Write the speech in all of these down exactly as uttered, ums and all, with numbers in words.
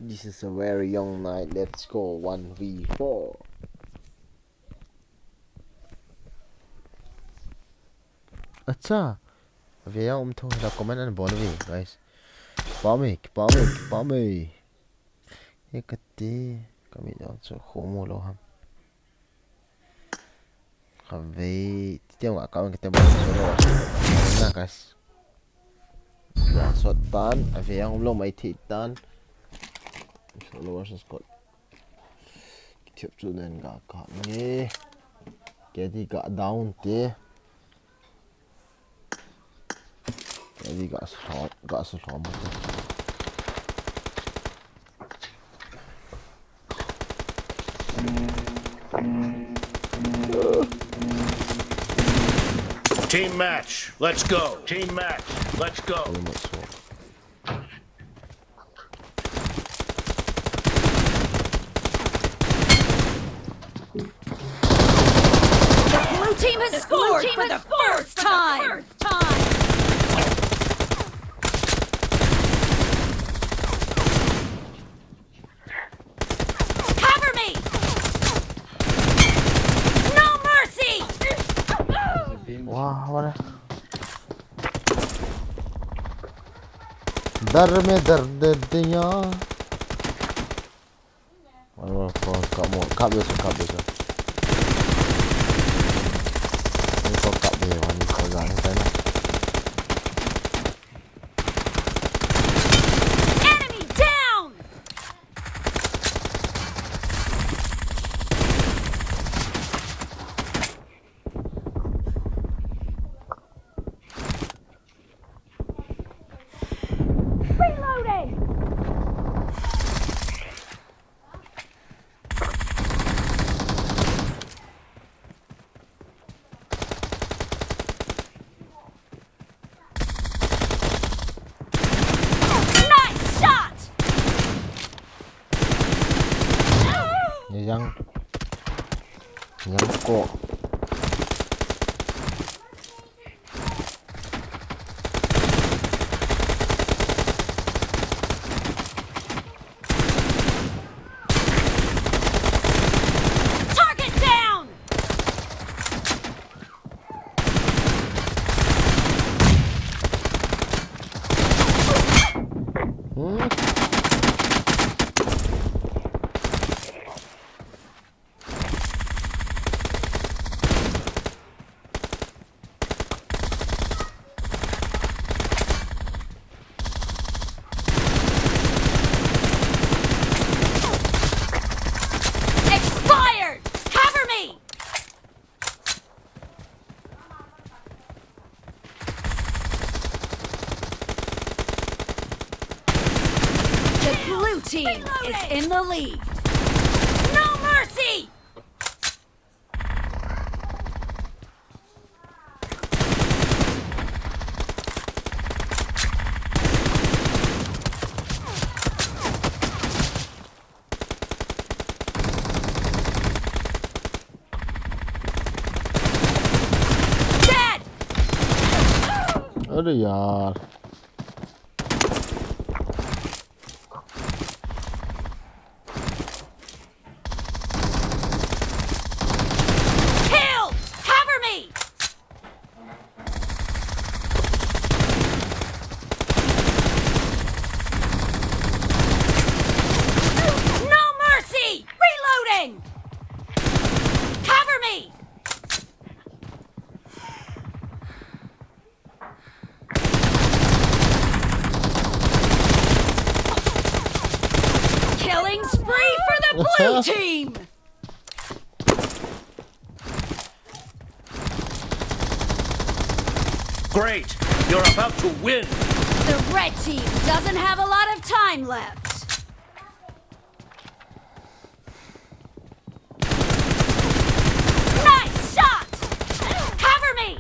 This is a very young night. Let's go one v four. Acha. Ve yang um thong la comment an bol ve, guys. Kipa me, kipa me, kipa me. He kati, kami jong chu khomu lou ham. Kavei, tiang wa kawang kete bol solo. Na kas. Ya sot tan, ave ang lo mai thi tan. Solo versus squad. Kithiap chu nen ga ka nge. Kedi ga down te. Kedi ga sa, ga sa lom te. Team match, let's go. Team match, let's go. Very much so. The blue team has scored for the first time. Cover me! No mercy! Wah, mana? Dar mein dard diya. One more cross, kap mo, kap besa, kap besa. Ini ko kap de, one ko jane tadi. Enemy down! Reloading! Nice shot! Ni jang. Ni jang ko. Target down! Hmm. Expired! Cover me! The blue team is in the lead. No mercy! Dead! अरे यार। Killed! Cover me! No mercy! Reloading! Cover me! Killing spree for the blue team! Great! You're about to win! The red team doesn't have a lot of time left. Nice shot! Cover me!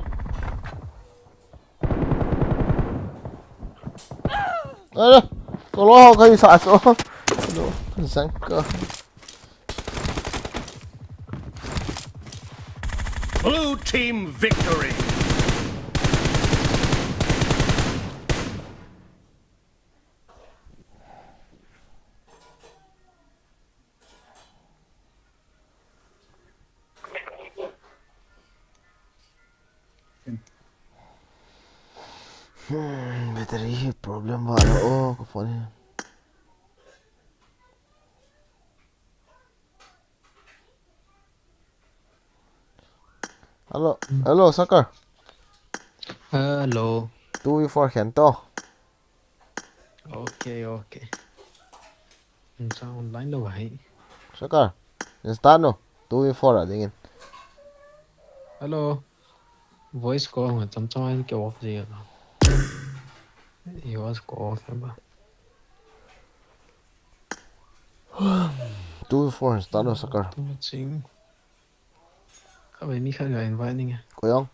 Aduh, tolong kau sa so. Aduh, sangka. Blue team victory. Hmm, battery hi problem vah lo, oh, ka phone hi. Hello, hello, Sakar. Hello. Two v four khen to. Okay, okay. Insa online lo hai. Sakar, insta no. Two v four a dingin. Hello. Voice call nga cham cham a ke off ji ka. He was call off ba. Two v four insta no, Sakar. Tu ching. Ka ve mi khat ga invite ning e. Koi jong?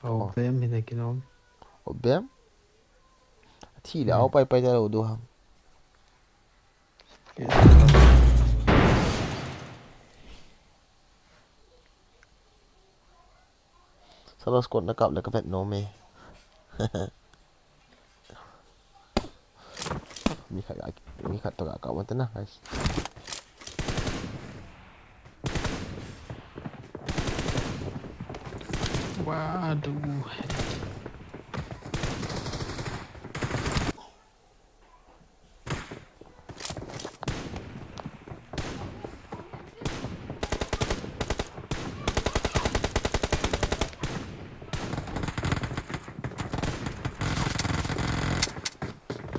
Obem hi na kinom. Obem? Athi le au pai pai ta lo du ham. Salas kot na kap le ka vet nom e. Mi khat, mi khat to ka kap vat na, guys. Wa du.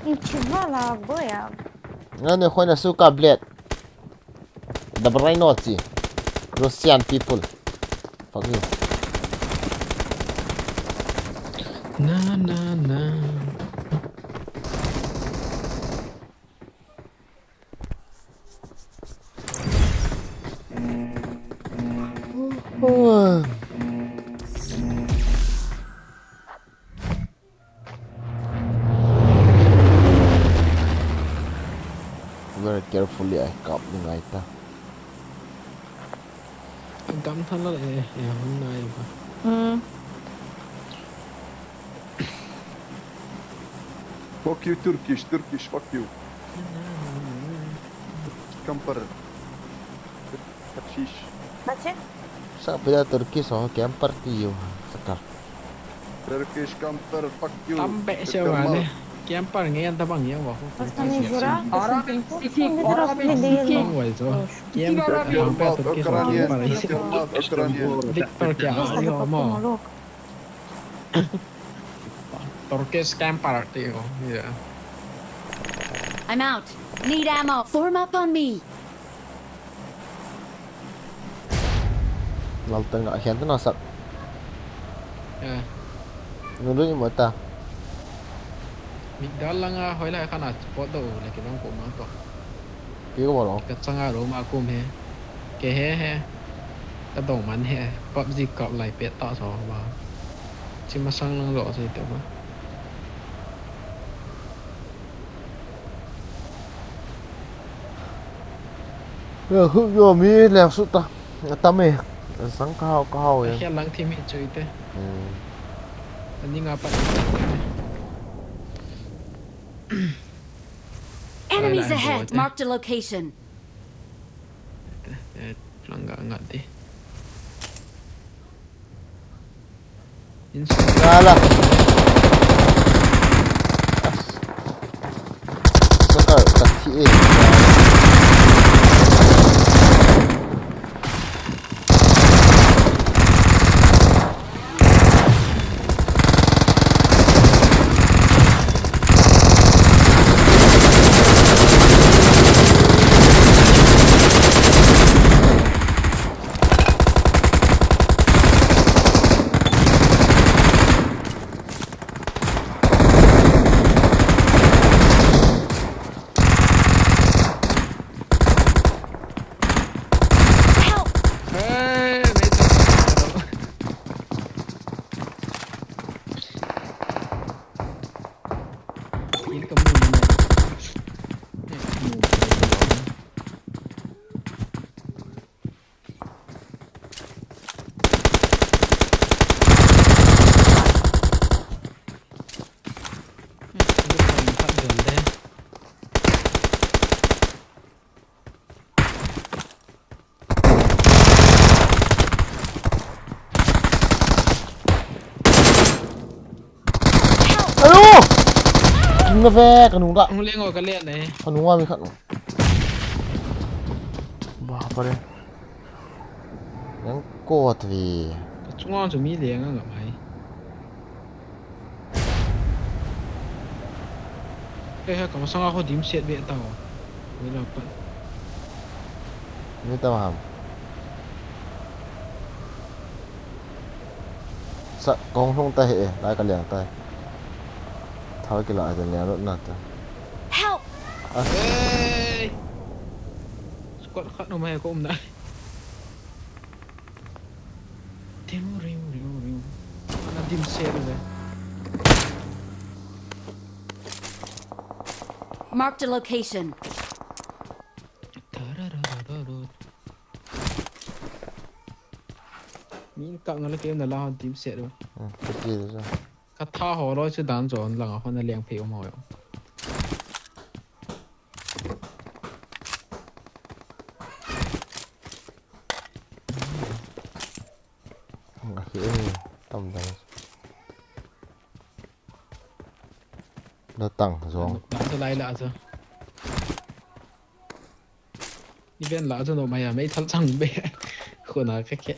Ничего, лабоя. Nga ne khoi na suka blade. Доброй ночи. Russian people. Fuck you. Na na na. Very carefully, I kap ni ngai ta. Gam than la e, e hon nai ba. Hmm. Fuck you, Turkish, Turkish, fuck you. Camper. Turkish. Bache? Sa pida Turkish ho, camper ti yo, Sakar. Turkish camper, fuck you. Tambe se wa ne. Camper nge yan tabang yang wa. Просто не жрать, Ara, Siki, Ara, Siki. Bang wa zo. Camper, Turkish ho, camper. Victor kya? Yo mo. Turkish camper ti yo. Yeah. I'm out. Need ammo. Form up on me. Laltan nga khen ta na sak. Eh. Nulu ni mata. Migdal langa hoilai khana spot do le kidong ko ma to. Pi ko bolo. Ka changa ro ma kum he. Ke he he. Ka dong man he. PUBG kap lai pet ta so ba. Chi masang lang lo so ite ba. Ya, hu yo mi lek su ta. Atam e. Sang ka hau, ka hau e. Akhel lang thim hi chu ite. Hmm. Ani nga pat ite. Enemies ahead. Marked a location. Ite, ite, lang ga ngat di. Inside. Salah. As. Sakar, kati eh. Ve, kanung da. Hung leng o, ka len e. Kanung a mi khat. Ba, pare. Yang kot ve. Ka chunga chu mi leng a ngam hai. He he, ka masanga ho dim set ve tao. Ni la pat. Ni tao ham. Sa kong hung ta he, lai ka liang ta. Thao ki la ta liang na ta. Help! Hey! Squad khat no mai ko um na. Tiu, riu, riu, riu. Ana dim set ve. Marked a location. Min ka ngala ke na la dim set ve. Hmm, ka ji ve. Ka tha ho loi chu dan jon lang a hon a leng phei um ho yo. Ahi e, tam dang. Da tang jong. La chu lai la chu. Ni ven la chu no maya mei thal chang be. Khona ka khe.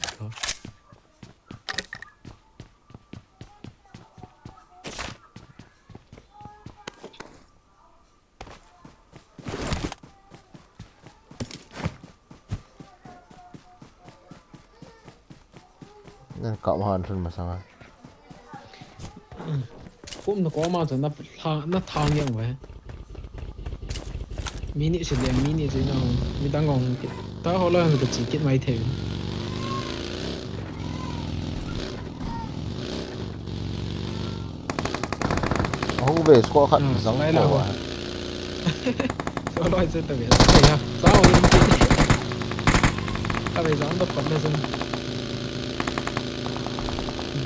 Nen kap han thun masanga. Kum na koma chu na tha na thang yang ve. Mini se le mini se na mi dang gong ki. Ta ho la ka chi kit mai thei. Ahu ve squad khat zang lai la ho. Solo ai se ta ve. Ai ya. Sao ni ki. Ta ve zang da pat na zang.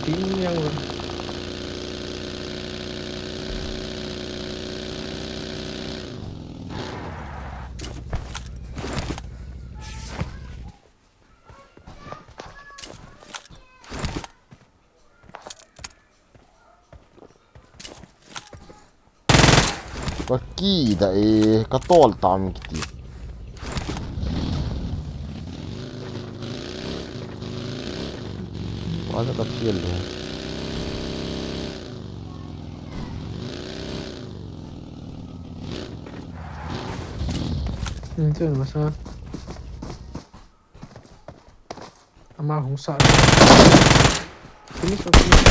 Ding yang ve. Ka kida e, ka tol tam kiti. Wala ka fiel de. Nin chu masa. Ama hung sa. Finish, finish.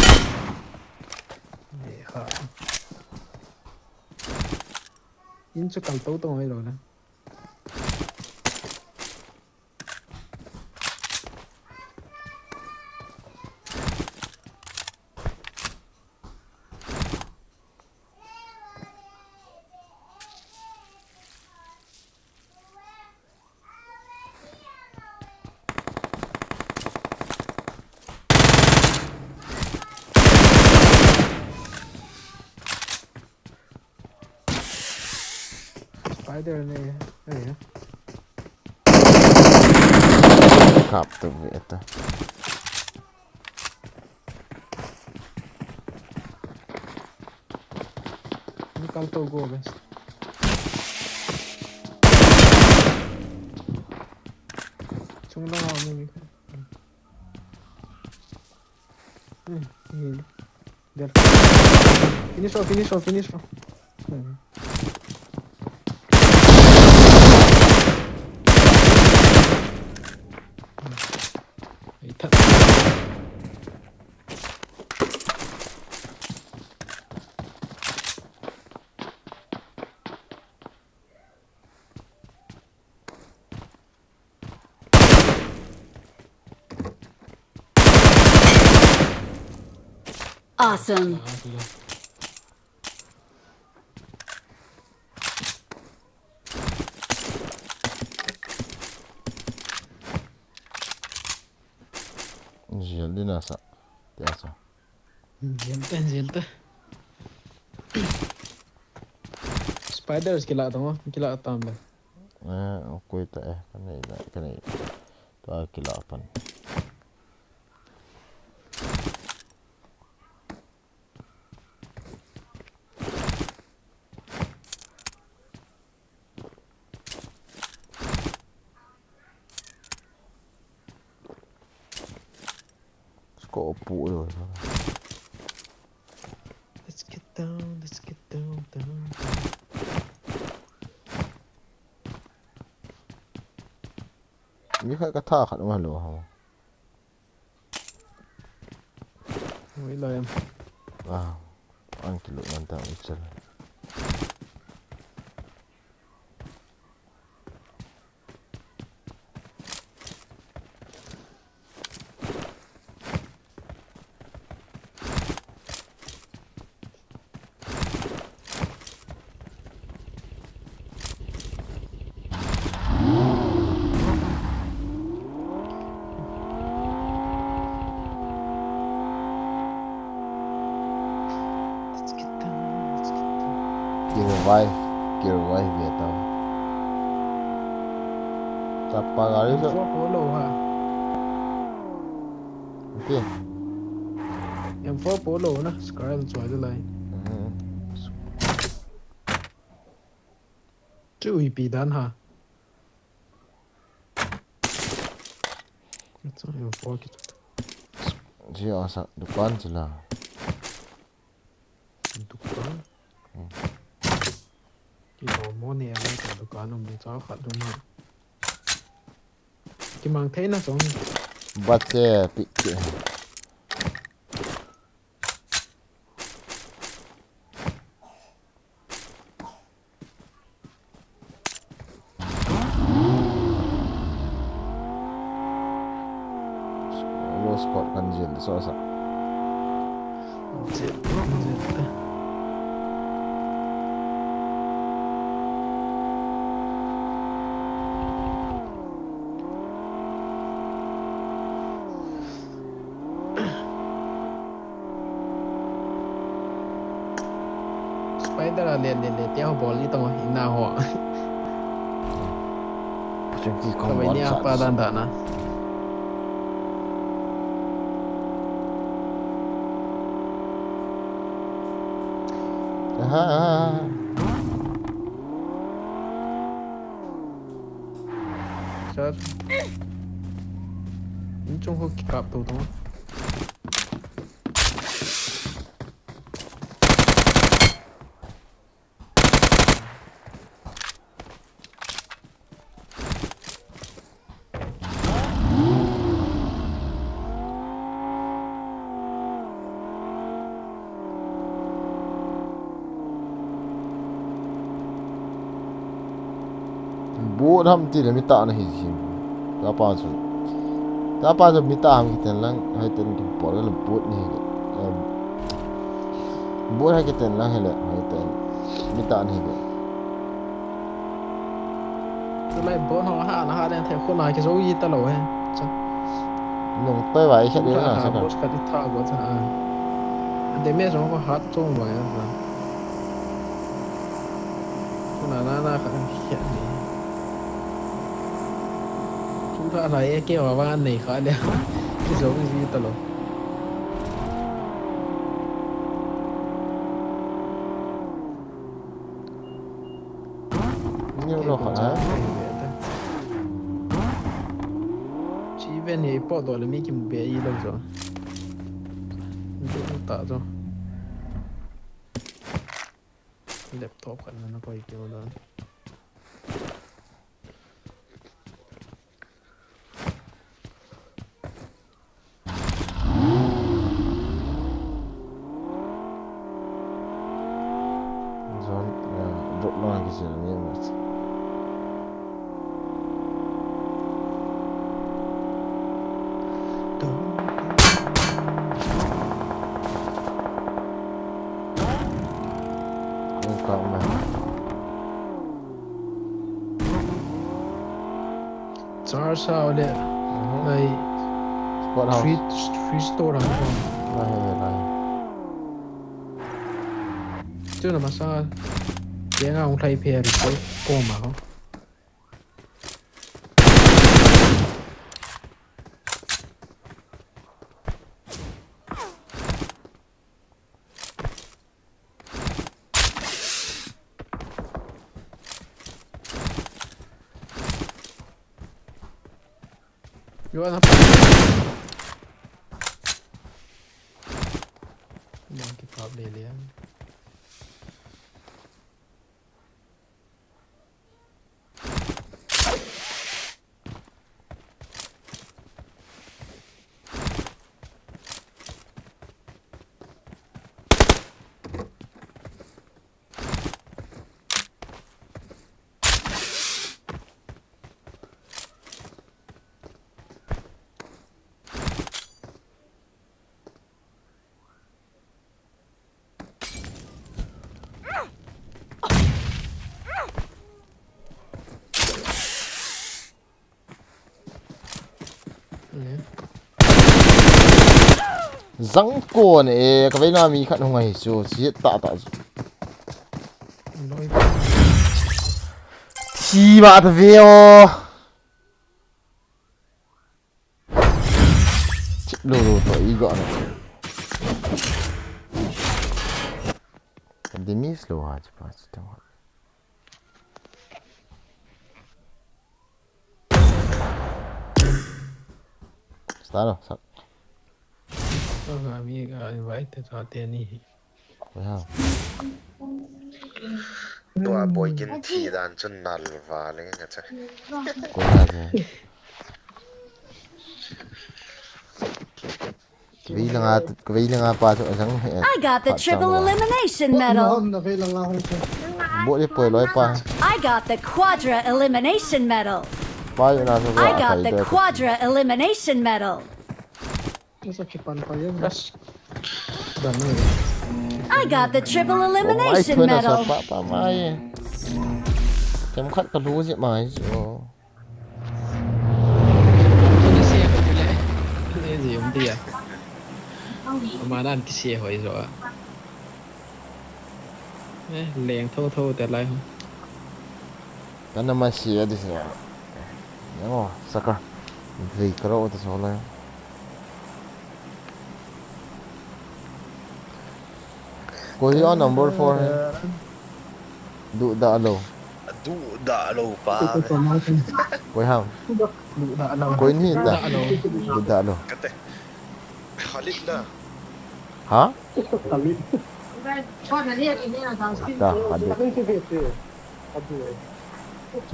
Ye ha. In chu kal to to mai lo na. Spider ne, eh. Kap tu ve ta. Nikal to go, guys. Chung lang ako, may. Hmm, hmm. There. Finish off, finish off, finish off. Hmm. Ay, ta- Awesome. Jel din asa. Te asa. Jel te, jel te. Spiders kila tamo, kila tam be. Eh, okay ta eh, kanei na, kanei. Tua kila pan. Ko pu lo. Let's get down, let's get down, down, down. Mi khat ka tha khat ma lo ha. Ui lo em. Ah, an kilo man ta ui chal. Kirevive, kirevive ve tau. Chapa gari so. Polo ha. Pi. M four polo na, Scar choi de lai. Mhm. Chu ipi dan ha. Chu M four ki. Ji asa dukan chila. Dukan. Hmm. Kilo mo ne, ama ka dukan um ni cha khat dum ha. Kimang thei na chong. Bat che pi che. Lo spot kan jil so sa. Jil, jil. Spider a le le le tia ho bol ni tong ina ho. Chung ki kong bol ni apa dan dan na. Aha, aha. Sir. Ni chung ho ki kap to to. Bot ham ti le mi tah na hi jing. Tapa chu. Tapa chu mi tah ham kiten lang, hai ten ki por le bot ni hi le. Em. Bot hai kiten lang hi le, hai ten mi tah ni hi le. Tulai bot ho ha na ha den thei khun a ki zo yi ta lo he. Cha. Nung toi vai khet ni na sa ka. Bot ka ti tha go cha. Damage ho hat chong vai a. Tuna na na kha khia ni. Chung kha lai e ke wa wa nei kha le. Ki zo ki zi ta lo. Ni lo kha ha. Chi ven ni po do le mi kim be i lo zo. Ni ta zo. Laptop khat na na koi keu dan. Zon, ya, drop na ki sel ni mas. Charge sao le. Mhm. Lai. Squad house. Three, three store ang ko. Lai, lai, lai. Chu na masa. Keng a hung lai phe ri ko ko ma ko. Yuan apa? Up le le. Zang kon e, ka veina mi khat hung ahi chu, si ta ta chu. Thi ba ta ve o. Chip lo lo to i go na. Ka dimi slow ha chu pa chu tang. Start lo, start. Amiga, invite to ateni. Wow. Tua boy gin thi dan chun nal va le nga cha. Ko na je. Kavei langa, kavei langa pa chu azang he. I got the triple elimination medal. Bo le poi loi pa. I got the quadra elimination medal. Pa yo na so. I got the quadra elimination medal. Nasa kipan pa yan. Bas. Dan na yan. I got the triple elimination medal. Pa pa mai. Kem khat ka lu je mai jo. Ni se ko le. Ni je um dia. Ama nan ti se hoi jo a. Eh, leng tho tho te lai ho. Kana ma se a di se. Ngo, saka. Vei karo te so lai. Koi a number four hai. Duda lo. Duda lo pa. Koi ham. Duda lo. Koi ni ta. Duda lo. Kate. Khalid da. Ha? Khalid. Ta, Khalid.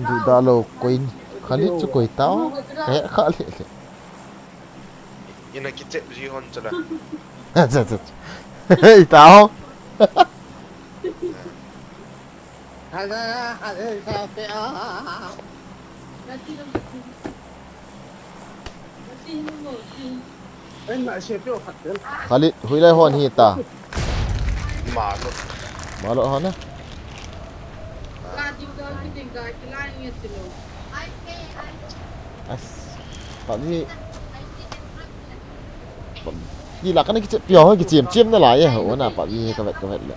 Duda lo koi ni. Khalid chu koi tao. He Khalid. Ina kichep ji hon chala. Cha cha. Hey, tao. Khalid, hui lai hon hi ta. Malo. Malo hon na. As, pali. Ni la kana kiche pio ho kichem chem na la ye ho na pa ye ka vet ka vet le.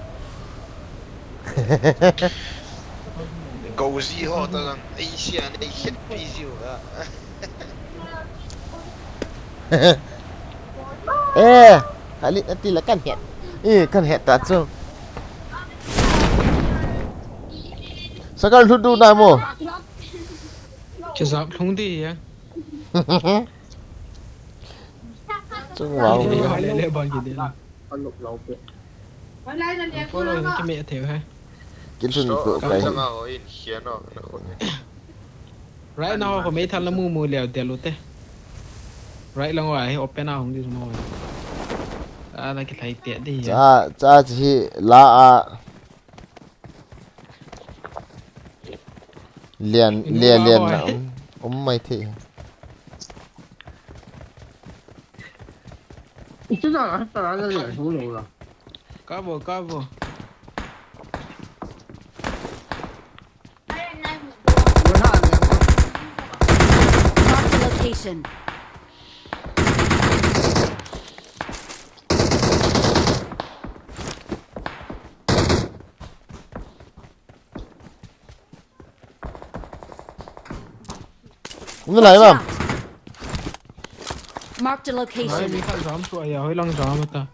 Gozi ho ta lang ei sia nei khet pi ziu ga. Eh, Khalid ati la kan het. Eh, kan het ta chu. Sakal thu du na mo. Kizap lhung di ya. Chung wow. Kidei le le bol kidei la. Follow ki me theu he. Kin thun ko kai. Right now ko me thal la mu mu le de lu te. Right lang wa he open a hung di mo. A la ki thai te di ya. Cha cha chi la a. Lian, lian, lian na um, um mai thei. Ito na, ah, tara na lian, hung lo la. Kabo, kabo. Wala, lian. Mark the location. Umna lai mam. Marked a location. Ai, mi khat jam chu aya, hoi lang jam ta.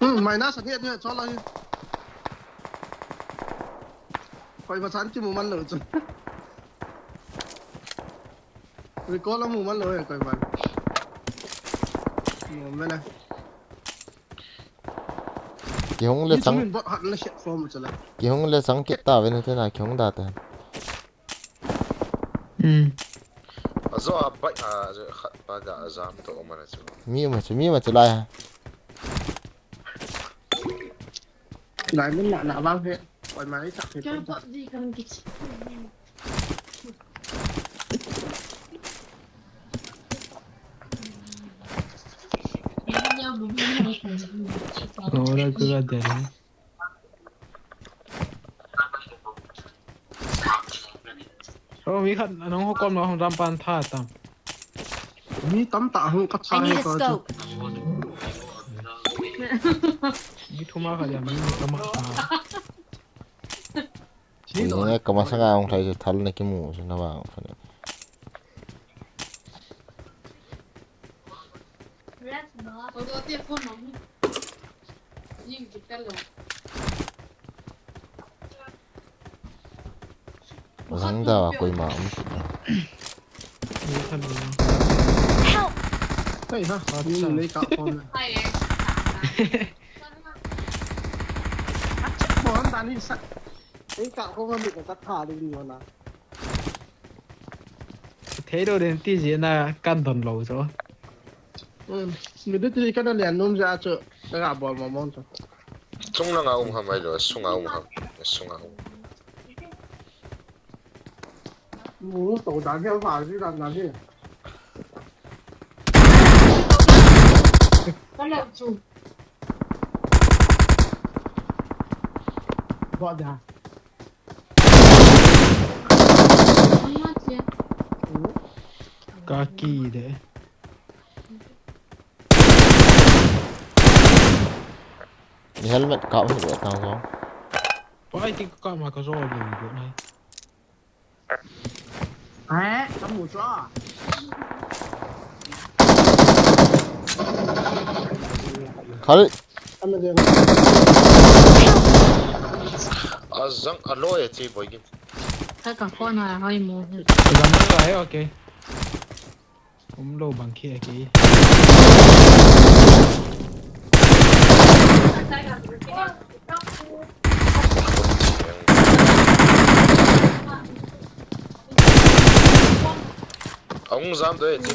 Hmm, minus a ni, ni, chol lai. Koi ma chan ki mu man lo chu. Recall a mu man lo e, koi man. Mu man le. Kihung le chang. Min bot hat na shet form chala. Kihung le chang kit ta ve na te na kihung da ta. Hmm. Azo a bai a zo khat pa ga azam to mana chu. Mi ma chu, mi ma chu lai ha. Lai min na na vang he. Koi mai tak he. Kya PUBG kan kichi. Ora kula dere. Oh, mi khat nang ho kom na hong ram pan tha tam. Mi tam ta hong ka tha. I need a scope. Mi thuma kha ya mi tam ta. Ui, ne, ka masanga hung thai chu thal na kimu chu na vang pha ne. Masang da koima um. Help! Hey, ha, ha, ni nei ka phone. Hai, eh. Acha, phone ta ni sa. Ei ka ko ngan ka tha ding ni na. Thei lou den ti jeh a kan don lou chu. Um, mi du ti ka da lian nom ja chu ka ga bol mo mo chu. Chung langa um ham ai lo, sunga um ham. Sunga um. Mu to da ge va ji da na ge. Ka la chu. Ba da. Ka ki de. Ni helmet ka hung ve tang ko. Pai ti ka ma ka zo de ni. Hai, kamu chu. Khal. Azang alo e chi boy gin. Ka ka phone ha hoi mu. Azang alo e, okay. Um lo bang khi aki. Aung jam doi chi.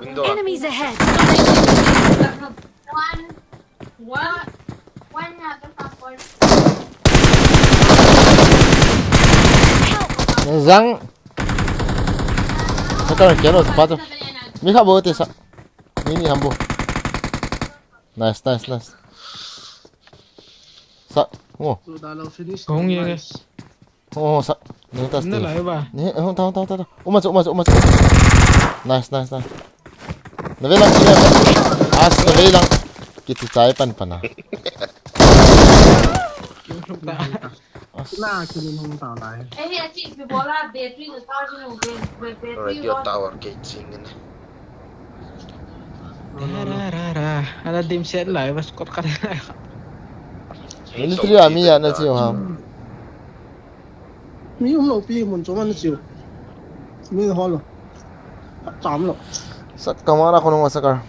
Window. Enemies ahead! Zang. Saka kelo pa to. Mi kha bo te sa. Mi ni ham bo. Nice, nice, nice. Sa. Oh. Kong ye. Oh, sa. Ni ta. Ni lai ba. Ni, oh, ta, ta, ta, ta. Uma chu, uma chu, uma chu. Nice, nice, nice. Na ve lang, na ve lang. As, na ve lang. Kiti chai pan pan a. Kung thuk ta. As. Na, kini hung ta lai. Eh, achi, bi bola battery na charge no, battery. Radio tower ke ching ne. Ra, ra, ra, ra. Ana dim set lai, bas kot kat lai. Military army ya na chiu ha. Mi um lo pi mun chu man chiu. Mi hol lo. Cham lo. Sat kamara kono masakar.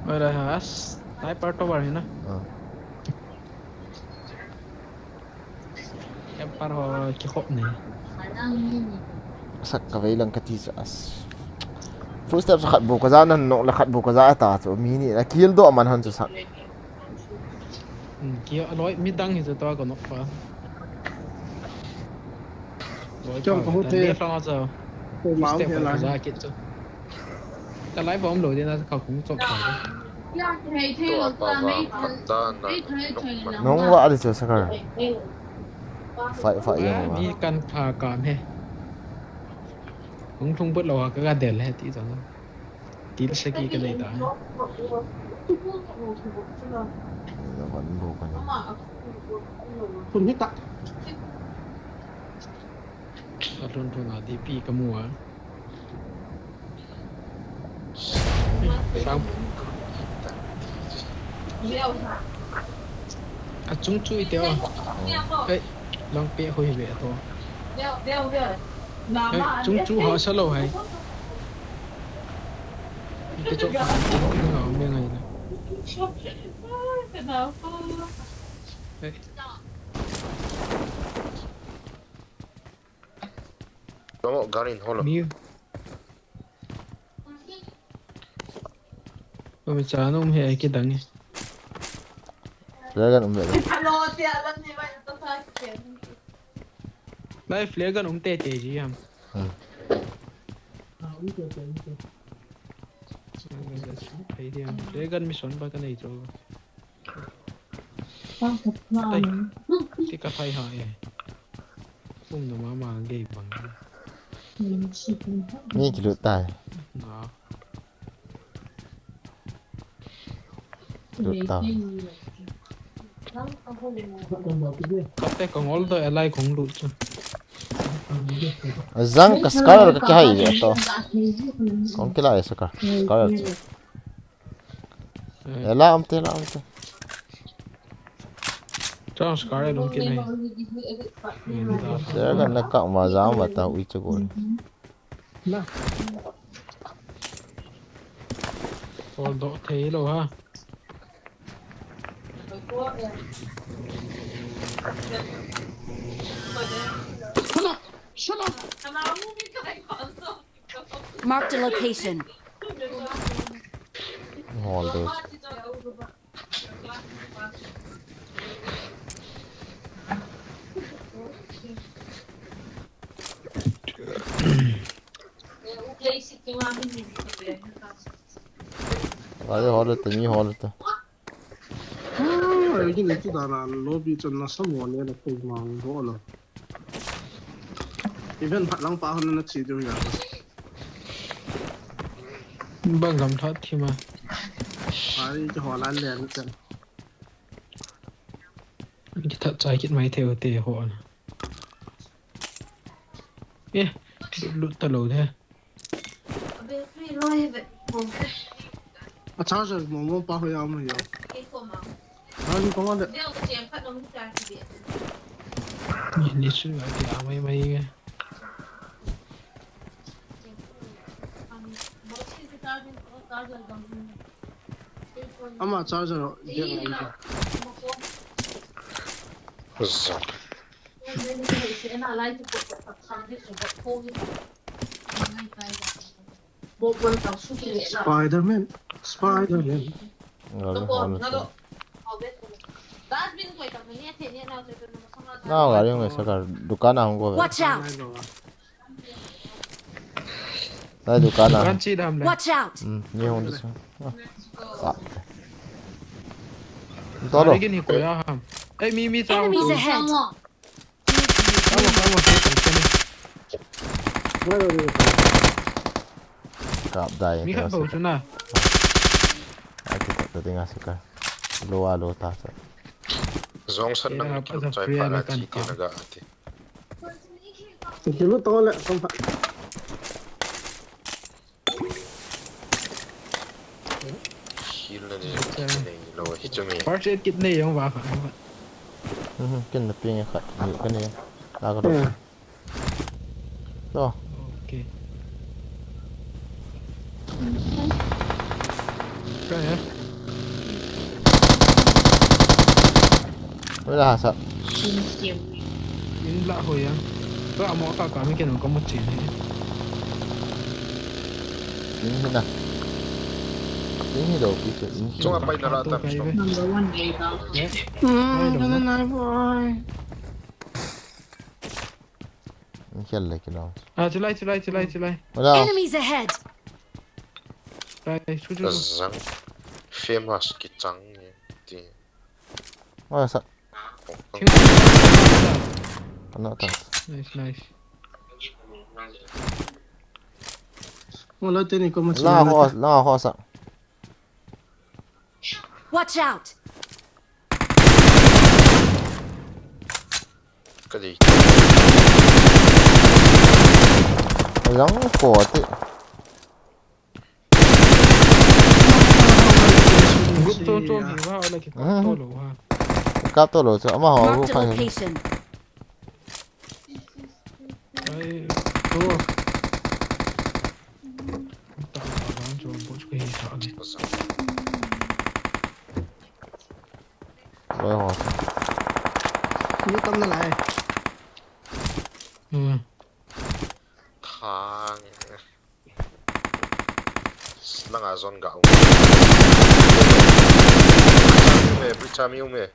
Ora has. Sniper tower hi na. Ah. Camper ho kikhop ni. Sak ka vei lang ka ti chu as. Footsteps khat bu ka ja nan nok la khat bu ka ja ta chu mi ni na kill do man han chu sak. Hmm, ki aloi mi dang hi chu to ka nok pa. Loi pa. Chong ka hu te. Left lang chu. Ko ma footstep ka ja kit chu. Ka lai bom lo din a ka kung chok ta. Tua pa va khat ta na. Nong va ali chu sakar. Fai fai yang va. Mi kan pha ka me. Kung thung but lo ka ga del he ti chang. Til saki ka nei ta. Van bu ka ni. Kun hi ta. A lhun lhun a D P ka mu a. Sang. A chung chu i te a. Hei, lang pe hoi ve to. Hei, chung chu ha sa lo hai. I te chok pa, i te ngau me ngai na. Hey. Kamu garin holo. Ni. Umi cha num he ai kidang e. Flare gun um le. Lai flare gun um tete ji ham. Hmm. Flare gun mission ba ka nei chu. Ai, ti ka thai ha e. Kum na mama gei bang. Ni kilut tai. Na. Lut tai. Kate kong ol to elai kong lut chu. Jang ka scar ka kihai ve to. Kong kila e scar. Scar chu. Eh. Ela, am te, ela, am te. Chang scar e dong kit nei. Scar ka na ka ma ja ma ta ui chu go. Na. Ol do thei lo ha. Shut up! Shut up! Marked a location. Hold this. Gari hold it, ni hold it. Ah, ai, gin tu dana lobby chun na samo ne la koi mang bo la. Even phat lang pa hon na chi du ya. Bang gam that thi ma. Ai, ki ho lan le na chan. Ki that chai kit mai thei u te ho na. Eh, lut ta lo de. A charger mo mo pa ho ya mo ya. Charger ko ma de. Ni, ni su ga ti a mai mai ge. Ama charger ho, je. Zap. Spider-Man, Spider-Man. Gari hon sa. Nao gari hon sa ka dukan a hung go ve. Watch out! Nai dukan a. Dukan chi dam le. Watch out! Hmm, ni hon sa. Ah. To lo. Gari ni ko ya ham. Ei, mi, mi, chao. Enemies ahead! Kap dai. Mi khat bou chu na. Ati ta ta dinga sika. Lo a lo ta sa. Zong san nang ki chai pha la chi ki na ga ati. Ki lo to le, kom pha. Heal na ni, nei lo hi chu mi. First aid kit nei jong va kha. Mhm, kin na ping khat, ni ka nei. La ka do. Hmm. To. Okay. Ka ya. Wala ha sa. In la ho ya. Ka mo ka ka mi ken ko mo chin he. In hi na. In hi do pi che in. Chunga pai na la ta. Number one lay down. Hmm, na na boy. Ni khel le kilo. Ah, chulai, chulai, chulai, chulai. Wala. Enemies ahead. Chulai, chu chu. Zang. Famous ki chang ni ti. Wala sa. Thing. Ano ta. Nice, nice. Wala teni ko ma. La ho, la ho sa. Watch out! Ka dei. Lang ko ati. Group to to ni va, ala ki kap to lo ha. Kap to lo chu ama ho. Marked a group khat. Location. Ai, to. Ta ka ban chu bo chu ka hi ta ni. Mi tam nalai. Hmm. Thang. Langa zone ga um. Bridge a mi um e, bridge a mi um e.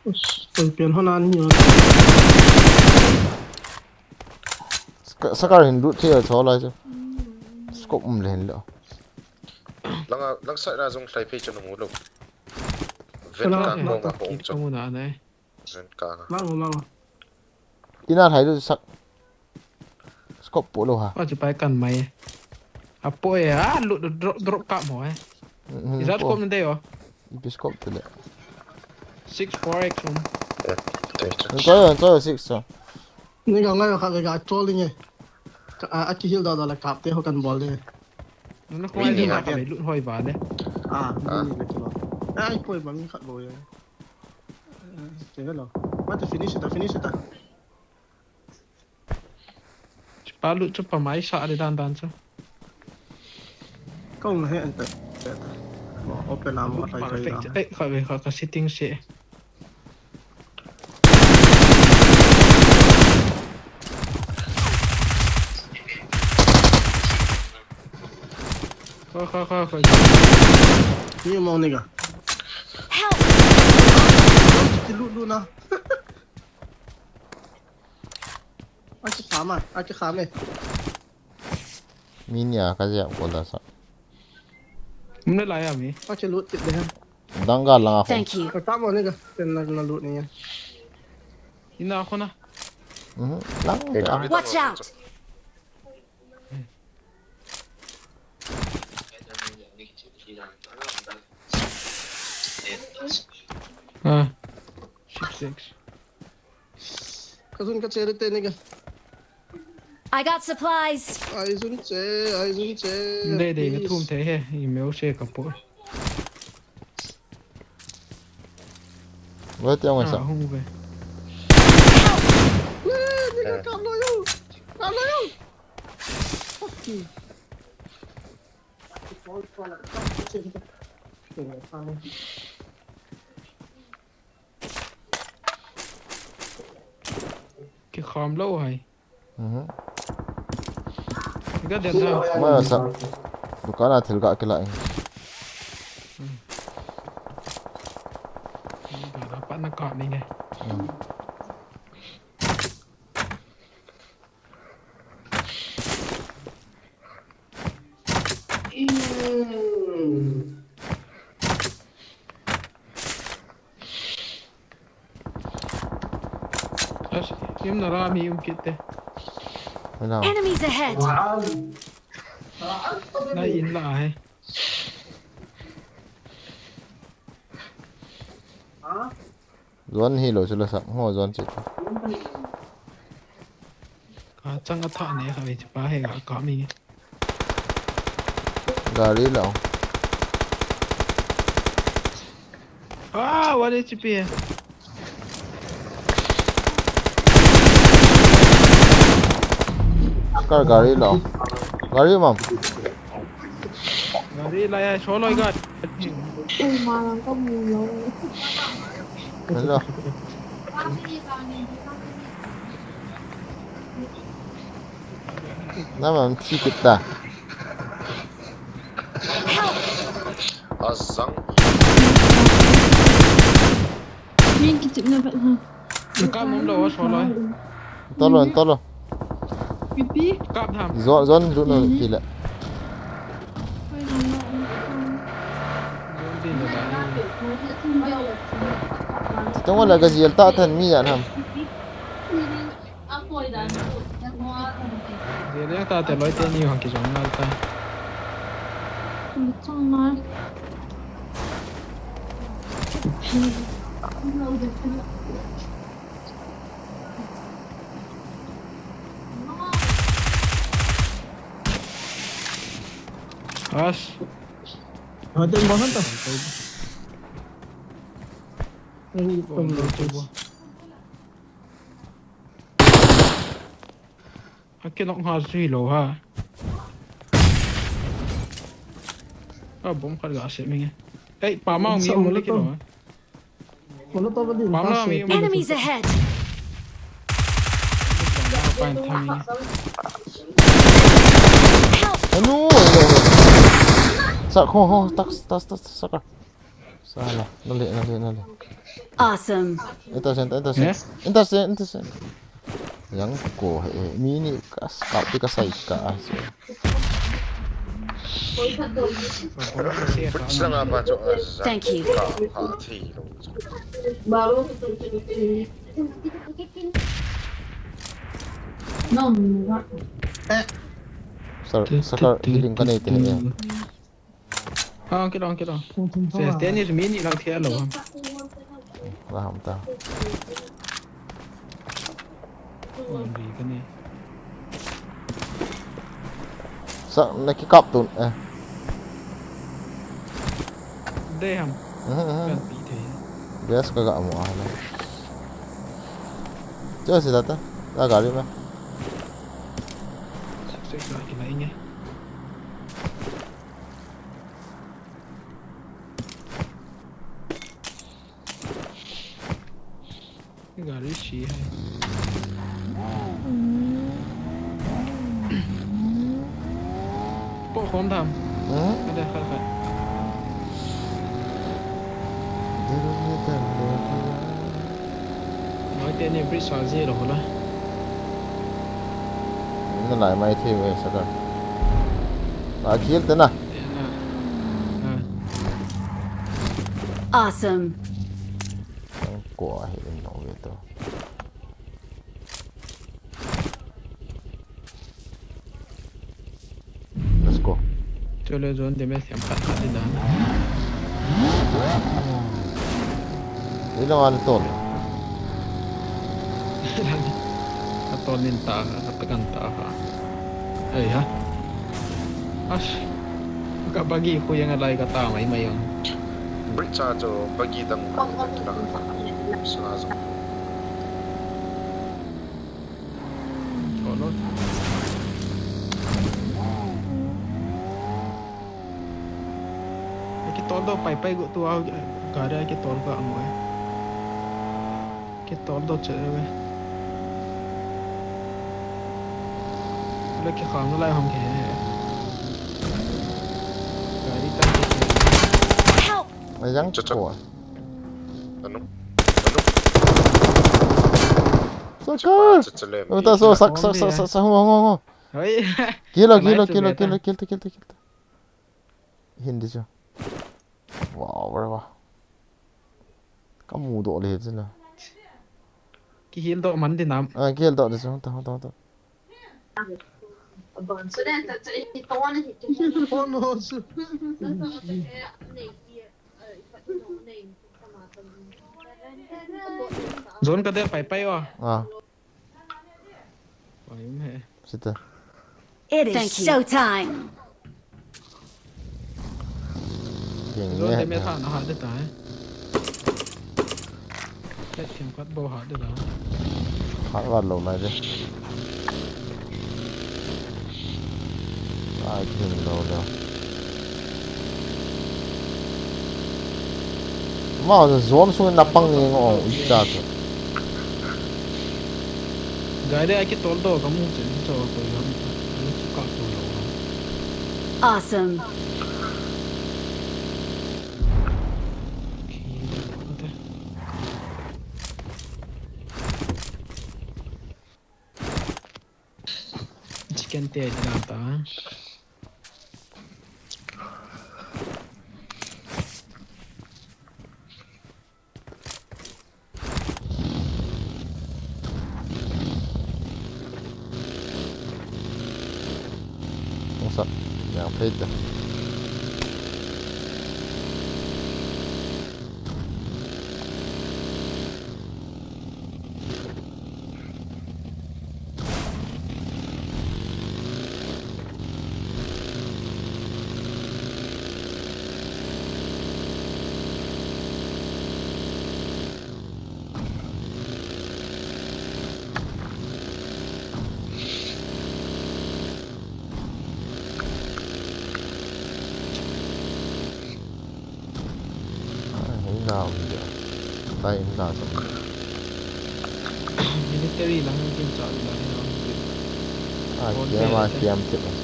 Ush, koi pian hon an hi. Scar, Scar hin lut thei a chol lai chu. Scope um le hin lo. Langa, lang side na zong hlai phei chu na mu lo. Ven kang bong a ko um chu. Ven kang a. Mang, mang. Ina hlai lu sak. Scope po lo ha. Achu pai kan mai. Apo e, a lut drop, drop kap mo e. Ijat scope na dei o. Ipi scope te le. Six four X um. Choi, choi, six so. Ni ga ngai kha ga trolling e. A, a ki heal da da la kap te ho kan bol de. Na khoi ni ma ka lut hoi ba de. Ah, ni le kilo. Ai, koi ba mi khat lo ye. Te lo. Mate finish ta, finish ta. Pa lut chu pa mai sa de dan dan chu. Kong he ente. Mo open am a lai kai. Perfect. Ei, kha ve kha ka setting se. Kha, kha, kha, kha. Ni mo ni ga. Help! Ti lut lut na. Aki kham a, aki kham e. Mi nia ka jia ko la sa. Mne la ya mi. Aki lut tip de ha. Dang ga langa ko. Thank you. Ka tam ne ga, ten na, na lut ni ya. Ina ko na. Mhm. Lang. Watch out. Ah, six six. Ka zun ka che de te ni ga. I got supplies. Ai zun che, ai zun che. Dei dei, ka thum thei he, i meu se ka po. Vai te ong sa. Ah, hung ve. Eh, ni ka kam lo yo. Kam lo yo. Fuck you. Ki kham lo hai. Mhm. Ka den da. Ma sa. Dukan a thil ka kila in. Ka pa na ka ni nge. Mhm. As, yum na ra mi um kit te. Hello. Enemies ahead! Na in la hai. Zone hi lo chu la sak ho zone che. Ka chang a tha ne kha ve chu pa he ga ka mi. Gari lo. Ah, what is H P? Scar gari lo. Gari mam. Gari la ya solo ga. Ui, ma lang ka mu lo. Hello. Nama thi kita. Azang. Min kichip na ba ha. Ka mum lo so lo. Tolo, tolo. Pipi? Kap ham. Zon, zon, zon, no, pila. Tong wala ka zial ta than mi yan ham. Zial ta te loi te ni hong ki zong ngal ta. Chong ngal. As. Ada yang bahan tah. Ini pun lucu. Aki nok ha sui lo ha. A bomb khat ga se mi nge. Ei, pamang mi um le kilo. Molotov din. Pamang mi um. Enemies ahead. Pa in tham mi. Help! Anu. Sa ko ho, tas tas tas sa ka. Sala, nale, nale, nale. Awesome. Enter sen, enter sen. Enter sen, enter sen. Yang ko he, mi ni kas, kap ti kasai ka, ah, so. Bridge lang apa cho, ah, sa. Thank you. Ka, ha, thi lo. Sir, sir, healing ka nei te he. Ah, kilo, kilo. Tung, tung, tung, ah. Tennis mini lang thei lou. Wa ham ta. Wan ri ka ni. Sa, na kikap tu, eh. De ham. Mhm, mhm. Kan pi thei. Gas ka ga mo a na. Cho si ta ta. Ta gari me. Sa, sa, sa, kila inge. Gari si hai. Po khom tham. Hmm? Ada khat khat. Noi te ni bridge sa ji lo la. Na lai mai thei ve sa ka. Ba khel te na. Te na. Ah. Awesome. Ang ko ahi in no ve to. Let's go. Chule zone damage siam khat khat di dan. Ilo an tol. Atol nin ta, atakan ta ha. Ei ha. Ash. Ka bagi ko yang alai ka ta mai mai yang. Bridge a cho bagi dang ta. Sna zo. Cholo. Aki tol do pai pai go tu a gari aki tol ka mo. Ki tol do che ve. Le ki kham lai hom ke. Gari ta ke. Help! Ai jang cho cho. Anu. Anu. Saka. Uta so sak sak sak sak sak ho ho ho. Oi. Kilo kilo kilo kilo kilo kilo. Hindi siya. Wow, bro. Kamu do le sila. Kihil do man din am. Ah, kihil do de so, ta ta ta. Zone ka de pai pai wa. Ah. Pai um he. Sita. It is show time. Zone te me tha na ha de ta hai. Ket thiam khat bo ha de ta. Ha wa lo mai de. Ai, kin lo lo. Ma, zone sung na pang ni ngo, u cha cha. Gari aki tol do kamu chen cho ko yam. Ani chu ka ko lo. Awesome. Chicken te dina ta. Sak, yang phei te. Down dia. Line down. Military lang kin cha lang. Ah, Bon dia ma dia. Kiam tip. Yang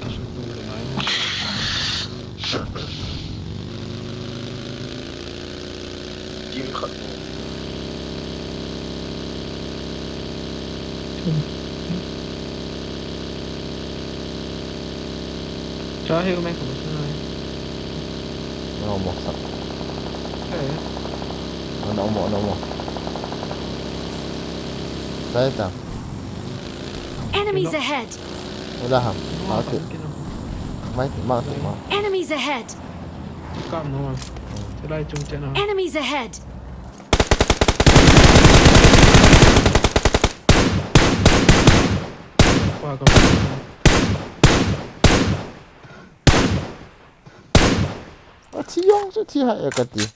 ka su tu le mai. Jim khat. Cha hiu mai ko sa nai. No mo sa. Hey. No mo, no mo. Sa ita. Enemies ahead! Wala ham. Mati. Mai, mati ma. Enemies ahead! Kam no. Sila chung chena. Enemies ahead! Athi jong chu thi hai a kati.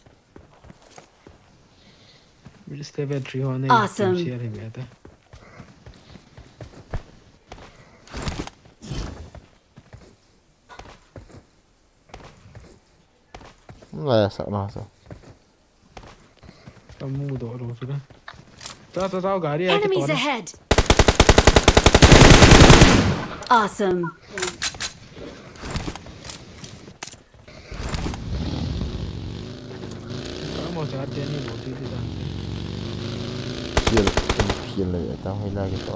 Stay battery ho ne. Awesome. Share hi me ta. Lai sak na sa. Kamu do lo chu da. Cha cha cha gari a. Enemies ahead! Awesome. Kamu cha te ni bo ti ti da. Phial, phial le ta hoi la ke to.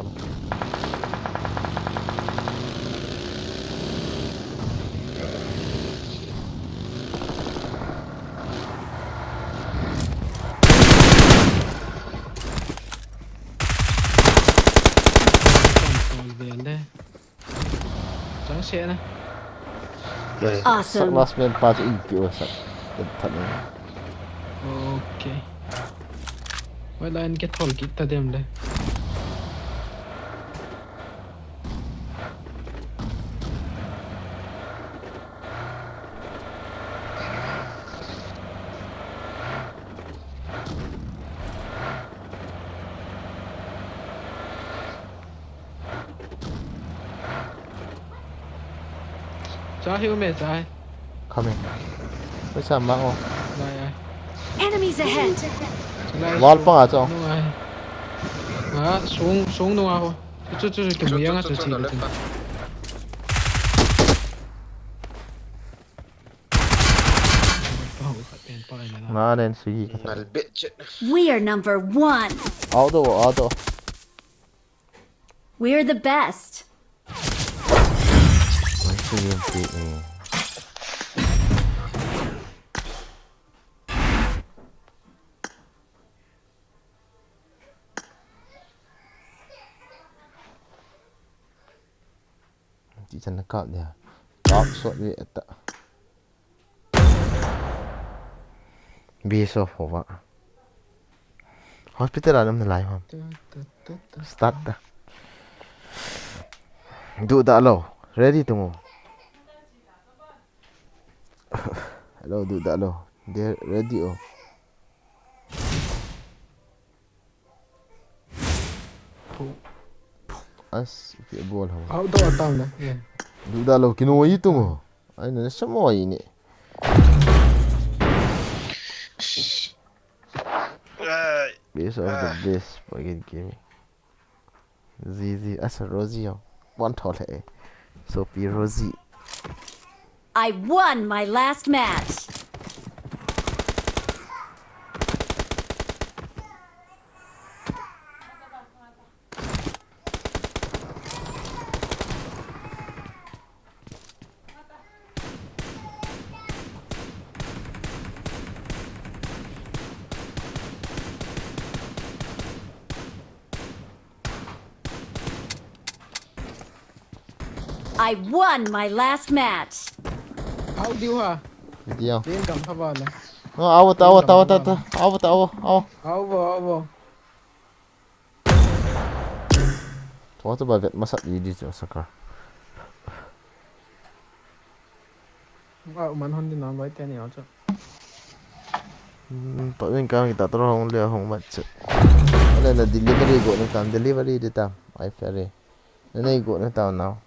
Chang se na. Awesome. Sak last man pa chu ipi o sak. Ken that na. Okay. Wala in ke thol kit ta dem le. Cha hiu me cha. Coming. Wait some ma o. Lai ai. Enemies ahead! Lai Wall su- pa a chong. Nung ai. Ah, sung, sung nung a ho. Chu, chu, chu, chu, kimu yang a chu, chu, chu, chu, chu, chu. Pa ho khat pen pa ai na la. Na nen sui. Ngal bet chet. We are number one. Auto, auto. We're the best. Why should you beat me? Ti chan na kap dia. Kap sot ve ta. Base of hova. Hospital a nam na lai hom. Start ta. Duda lo. Ready to move. Hello, duda lo. They ready o. As, ipi bol ho. Au, do atam na. Yeah. Duda lo kino i tung ho. Ai na samo i ni. Ai. Base of the base, pagin kimi. Zi, zi, asa Rosie ho. Wan thol he. Sopi Rosie. I won my last match. I won my last match. How do you ha? Video. Din kam hava la. No, awo ta, awo ta, awo ta, ta. Awo ta, awo, awo. Awo, awo. Tua tu ba vet masat di di tu saka. Ba man hon di na bai te ni aw chu. Hmm, pa win kang kita tro hong le hong mat chu. Ale na delivery go na tam, delivery di tam. Ai ferry. Na nei go na tam now.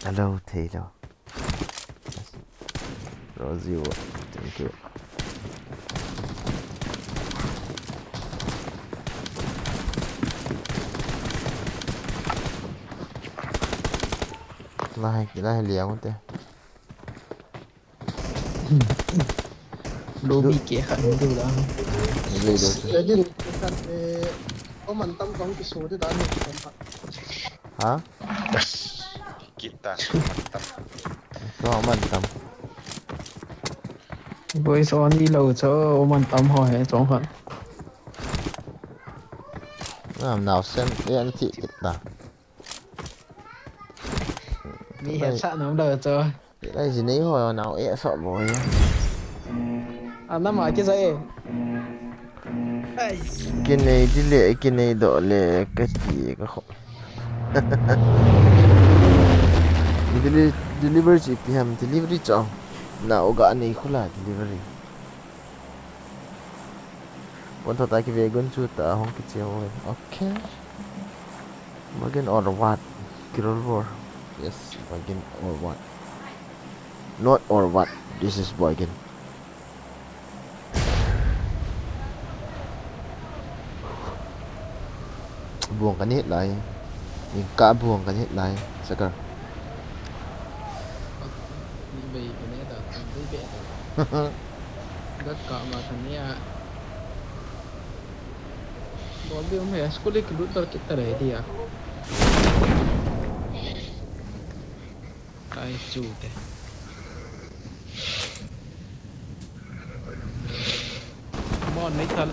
Hello, Taylor. Rosie, thank you. Lai, lai liang te. Lobby ke khat hung ding lang. Lei do. Edin, kan, eh, ko man tam kong ki so de dan ni. Ha? Kita. Ko man tam. Boys only lo cho, o man tam ho he chong khat. Nam nau sen, e an ti kita. Mi headshot nam lo cho. Lai ji nei ho nau e so bo ya. Anam a ki za e. Ai. Kinei di le, kinei do le, ka ti ka kho. Deli-, delivery chi pi ham, delivery cho. Nau ga nei khula delivery. Pon tho ta ki ve gun chu ta hong ki che ho. Okay. Bargain or what? Kirol war. Yes, bargain or what? Not or what? This is bargain. Buang kan hit lai. Ning ka buang kan hit lai. Sakar. Ni bai kan hit ta, kan bai be ta. Dak ka ma kan ya. Bol bi um he, school ki lut dor kit ta re dia. Kai chu te. Mon nei thal.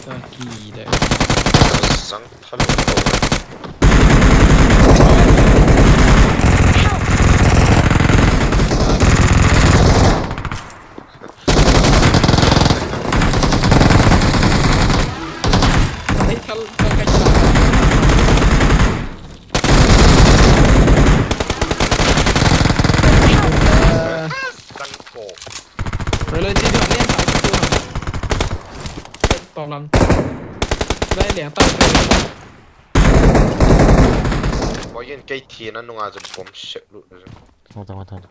Ka ki de. Sang thal. Ei, thal, thal ka chila. Kan ko. Relo chi dio len ta chu. Tong lam. Dai liang ta. Boy in kei thi na nunga jum pom sek lu. Tong, tong, tong.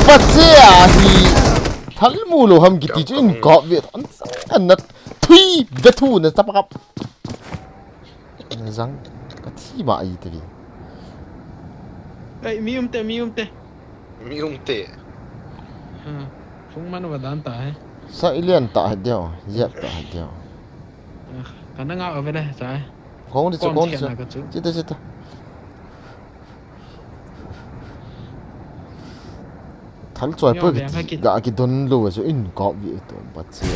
Pache a hi thal mu lo ham kiti chu in kap ve an, an na thui ve thu na chapa kap. Na jang ka thi ma ai te vi. Ei, mi um te, mi um te. Mi um te. Ha, phung man va dan ta he. Sa ilian ta he deu, yep ta he deu. Ka na nga ove le, sa. Khong di chu, khong di chu. Chita, chita. Thal choi pa ki ga ki don lo chu in ka vi to ba che.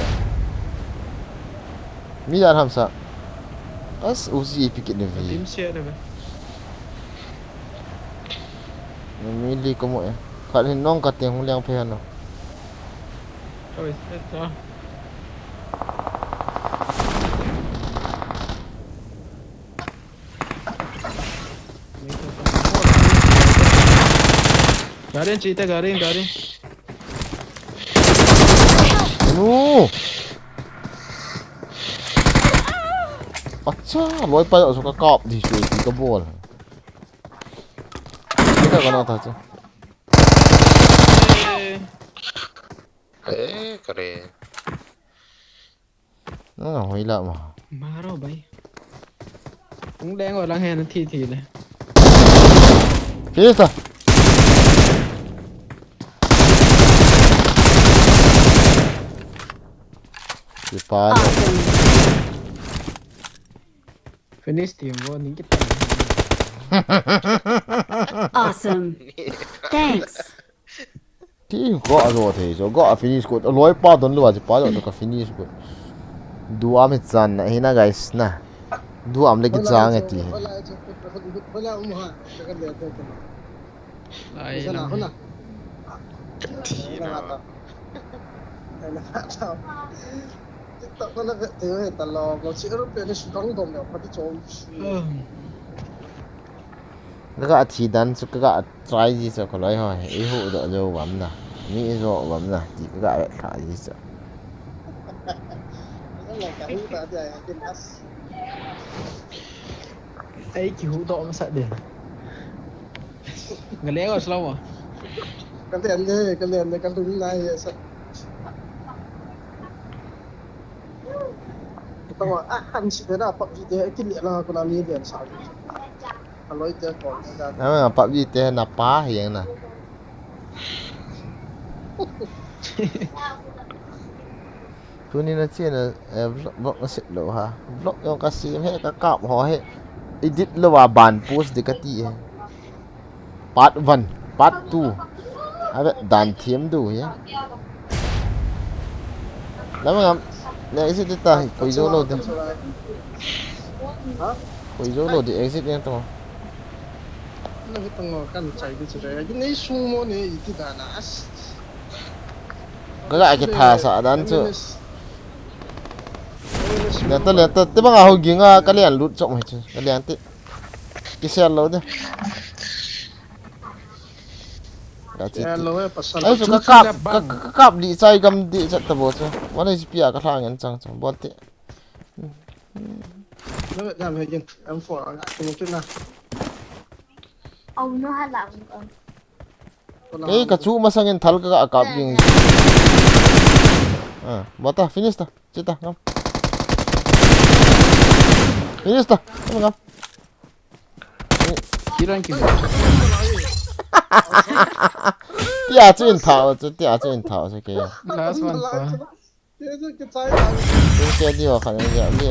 Mi ya ham sa. As u ji pi ki ne vi. Team share le. Mi li ko mo e. Khat hin nong ka teng hung liang phe han no. Oi, sa. Garin chita, garin, garin. No. Acha, loi pa so ka kap di chu ka bol. Kita ka na ta chu. Eh, kare. Nang hoi la ma. Maro bai. Ung deng o lang hen thi thi le. Pisa. Kipa le. Finish team wo ning kita. Awesome. Thanks. Ti ko a zo thei zo, ko a finish ko, loi pa don lua, pa zo ka finish ko. Du am chan na, hina guys na. Du am le ki chang e ti. Ai, na. Ti na. TikTok ko na ve te he ta lo, mo si ero pe ni su kang dom ya, pa ti chom. Ka ga thi dan chu ka ga try ji chu ka loi ho. I hu do jo bam na. Mi i jo bam na. Ti ka ga ve tha ji chu. Kahu ta dia, kin as. Ei, kihu doh masat de. Ngaleng o, slow mo. Kalen de, kalen de, kalung na ye sa. Tama, ah, han si de da, PUBG de, kile la ko na ni de sa. Aloi te ko na da. Na PUBG te na pa hiang na. Tuni na chena, eh, vlog, vlog na set lou ha. Vlog jong ka sem he, ka kap ho he. Edit lou a ban post di kati he. Part one, part two. Ave dan them du he. Lam ngam, le exit ta, koi jou lou de. Ha? Koi jou lou de, exit ne to. Na hi tang kan chai di chu de. Nei sung mo ne iti da na as. Ka ga kithasah dan chu. Leta, leta, te banga ho ging a, ka lian lut chom hi chu. Ka lian te. Kisel lou de. Ka chi. Hello, eh, pasal. Ai chu ka kap, ka, ka, ka kap di chai gam di chat ta bo chu. One H P a ka hlang en chang chu. Bol te. Na jam he jin. M four a, tu tu na. Au no ha lang. Ei, ka chu masang in thal ka, ka kap ging. Ah, bata, finish ta. Chita, ngam. Finish ta, ngam, ngam. Kiran ki. Tia chu in thao, chu tia chu in thao, chu ke. Last one pa. Ke di wa khan ya ni.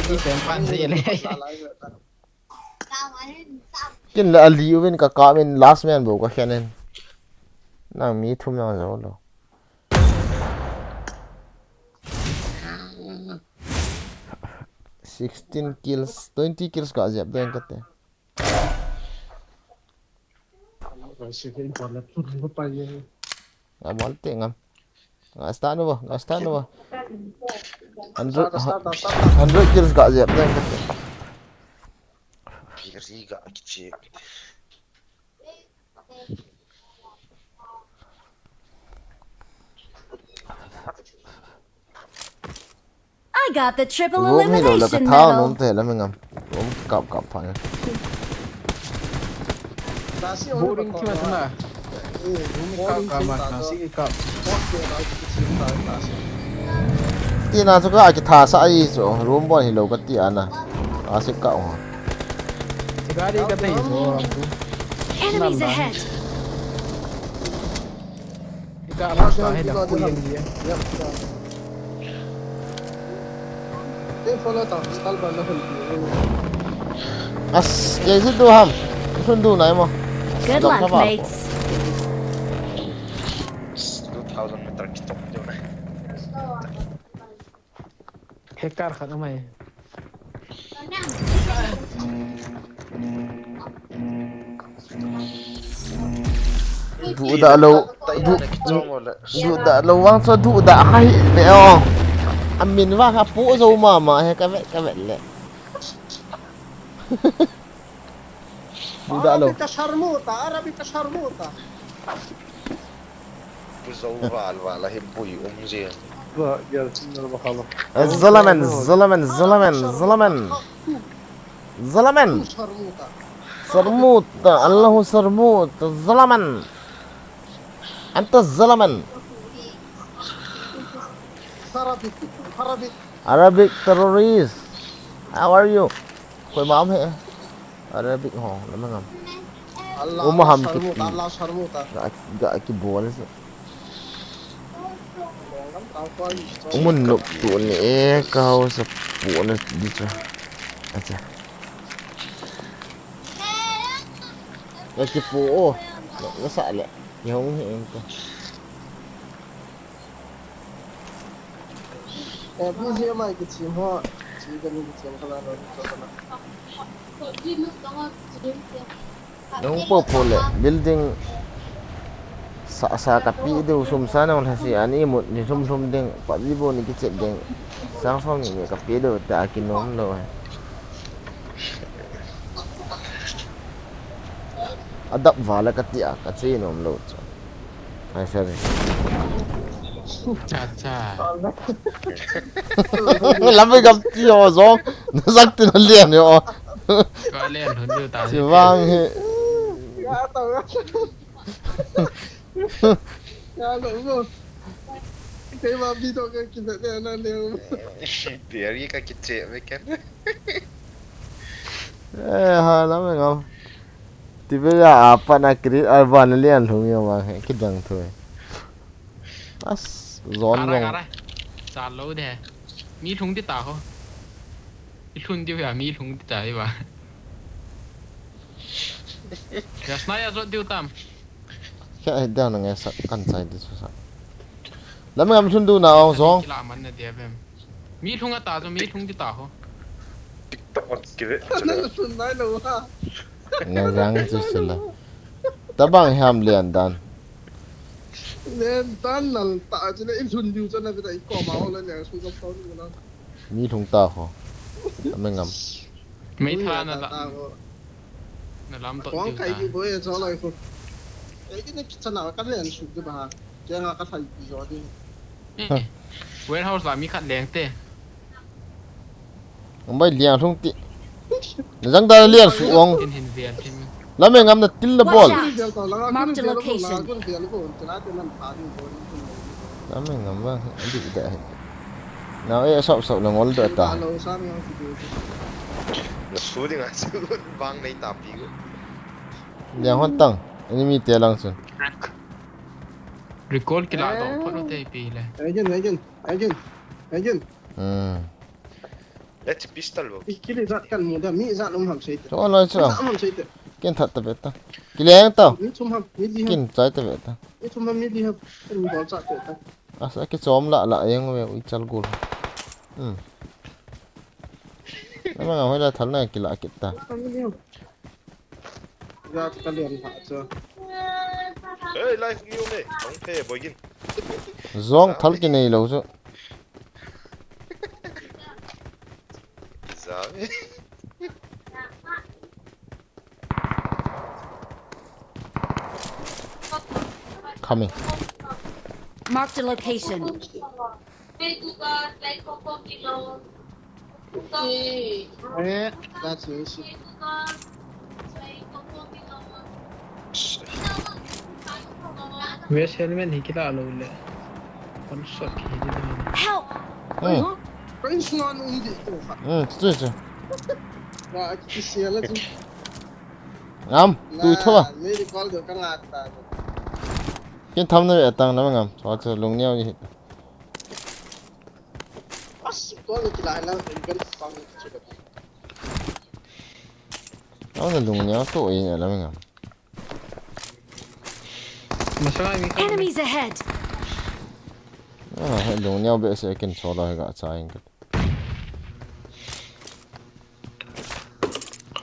Di pen pan si le. Kin la ali uvin ka ka min last man bo ka khen in. Nang mi thum nang zo lo. Sixteen kills, twenty kills ka jep den kate. Amal te ngam. Nga start no ba, nga start no ba. Hundred, hundred kills ka jep den kate. Piri ga kichi. I got the triple elimination medal. Room hi lo la ka thao nom te la mi ngam. Room kap kap pha. Boring thi ma sana. Room kap kap ma na si kap. Tina chu ka kithasah ai chu. Room bon hi lo ka ti ana. A si ka ho. Gari ka dei ho. Enemies ahead. Ika alam ka he da ku yang dia. As, ke si tu ham. Sun tu nai mo. Good luck, mates. Two thousand meter kitok tu na. Hacker khat amai. Duh da lo, duh, duh da lo vang chu duh da kha hi pe o. Amin vang kha pu zo mama he ka vet, ka vet le. Duh da lo. Arabic ka sharmuta, Arabic ka sharmuta. Pu zo val val a hi bui um jeng. Zalaman, zalaman, zalaman, zalaman. Zalaman. Sharmuta. Sharmuta, Allahu sharmuta, zalaman. Anta zalaman. Arabic, Arabic. Arabic terrorist. How are you? Koi mam he. Arabic ho, lam ngam. Uma ham kiti. Ga, ga kibol se. Umun lop tu ni e ka ho sa pu na di cha. Acha. Ga kipu o. Ga sa le. Ni hong he en ka. Eh, B G M I kichim ho, chi kani kichim kala lo ni to kala. Nung po po le, building sa, sa kapi deu sum sa nong lhasi ani mut ni thum thum ding, PUBG bo ni kichep ding, sang som ni ni kapi deu ta kinom lo he. Adap vala kati a, kache nom lo chu. Ai, sorry. Cha cha. Lamei gam ti ho jong. Na sak tin na lian ho. Ka lian hun diu ta. Chi vang hi. Ya ta ya. Ya lo mo. Kei ma video ka ki na na na. Biari ka ki che me ken. Eh, ha, lamei gam. Ti be ya apa na kri, ai ba na lian lhung yo ma he, ki dang thoi. As, zon Kara, long. Kara. Cha lo de. Mi lhung ti ta ho. I lhun ti ya, mi lhung ti ta i ba. Ya sna ya zot diu tam. Kya he dia na nge sa kan chai di su sa. Lamei gam lhun du na ong zong. Kila man na dia bem. Mi lhung a ta zo, mi lhung ti ta ho. TikTok on ki ve. Nang sun nai lo ha. Nga jang chu sila. Tabang ham lian dan. Lian dan nal ta chu le in sun diu chu na ve ta i ko ma ho le ne su ka pau ni na. Mi lhung ta ho. Lamei gam. Mei tha na la. Na lam to Kong diu kai ta. Ki boi cho lai ko. Ei ki ne ki chana ka lian su de ba. Ke nga ka thai pi jo di. Eh, warehouse la mi khat leng te. Ang bai liang thung ti. Na jang da lian su ong. Hin hin vian hin. Lamei gam na til na bol. Watch out! Mark the location. Lamei gam ba, adi da he. Na e sop sop na ngol da ta. Na su ding a su bang nei ta pi. Liang hon tang. Enemy te lang sun. Recall kila to, photo te pi le. Again, again, again, again. Hmm. Let's pistol bo. Kili zat kan mu da, mi zat um ham sei te. Cho loi cho. Zat um ham sei te. Ken that ta be ta. Kili ang ta. Mi thum ham, mi li ham. Ken chai ta be ta. Mi thum ham, mi li ham. Ken bol cha te ta. Asa ki chom la la yang ve ui chal gul. Hmm. Nama nga hoi la thal na kila kit ta. Mi li ham. Zat ka lian ha cho. Hey, life ni um e. Ang the boy gin. Zong thal ki nei lo chu. Coming. Marked a location. Eh, that's the issue. West Helmet hi kila lo le. One shot ki hi di. Help! Hmm. Ka insung a nung di to kha. Hmm, chu chu. Wa ki sia la chu. Ngam, tu tho ba. Ni recall do ka nga ta. Kin tham na ve tang na ngam. Chua chu lung niau ni. As, ko ni kila la, ven pang chu. Ang na lung niau to e na la ngam. Masala mi kha. Enemies ahead! Ah, he lung niau be se kin solo he ga cha ing kat.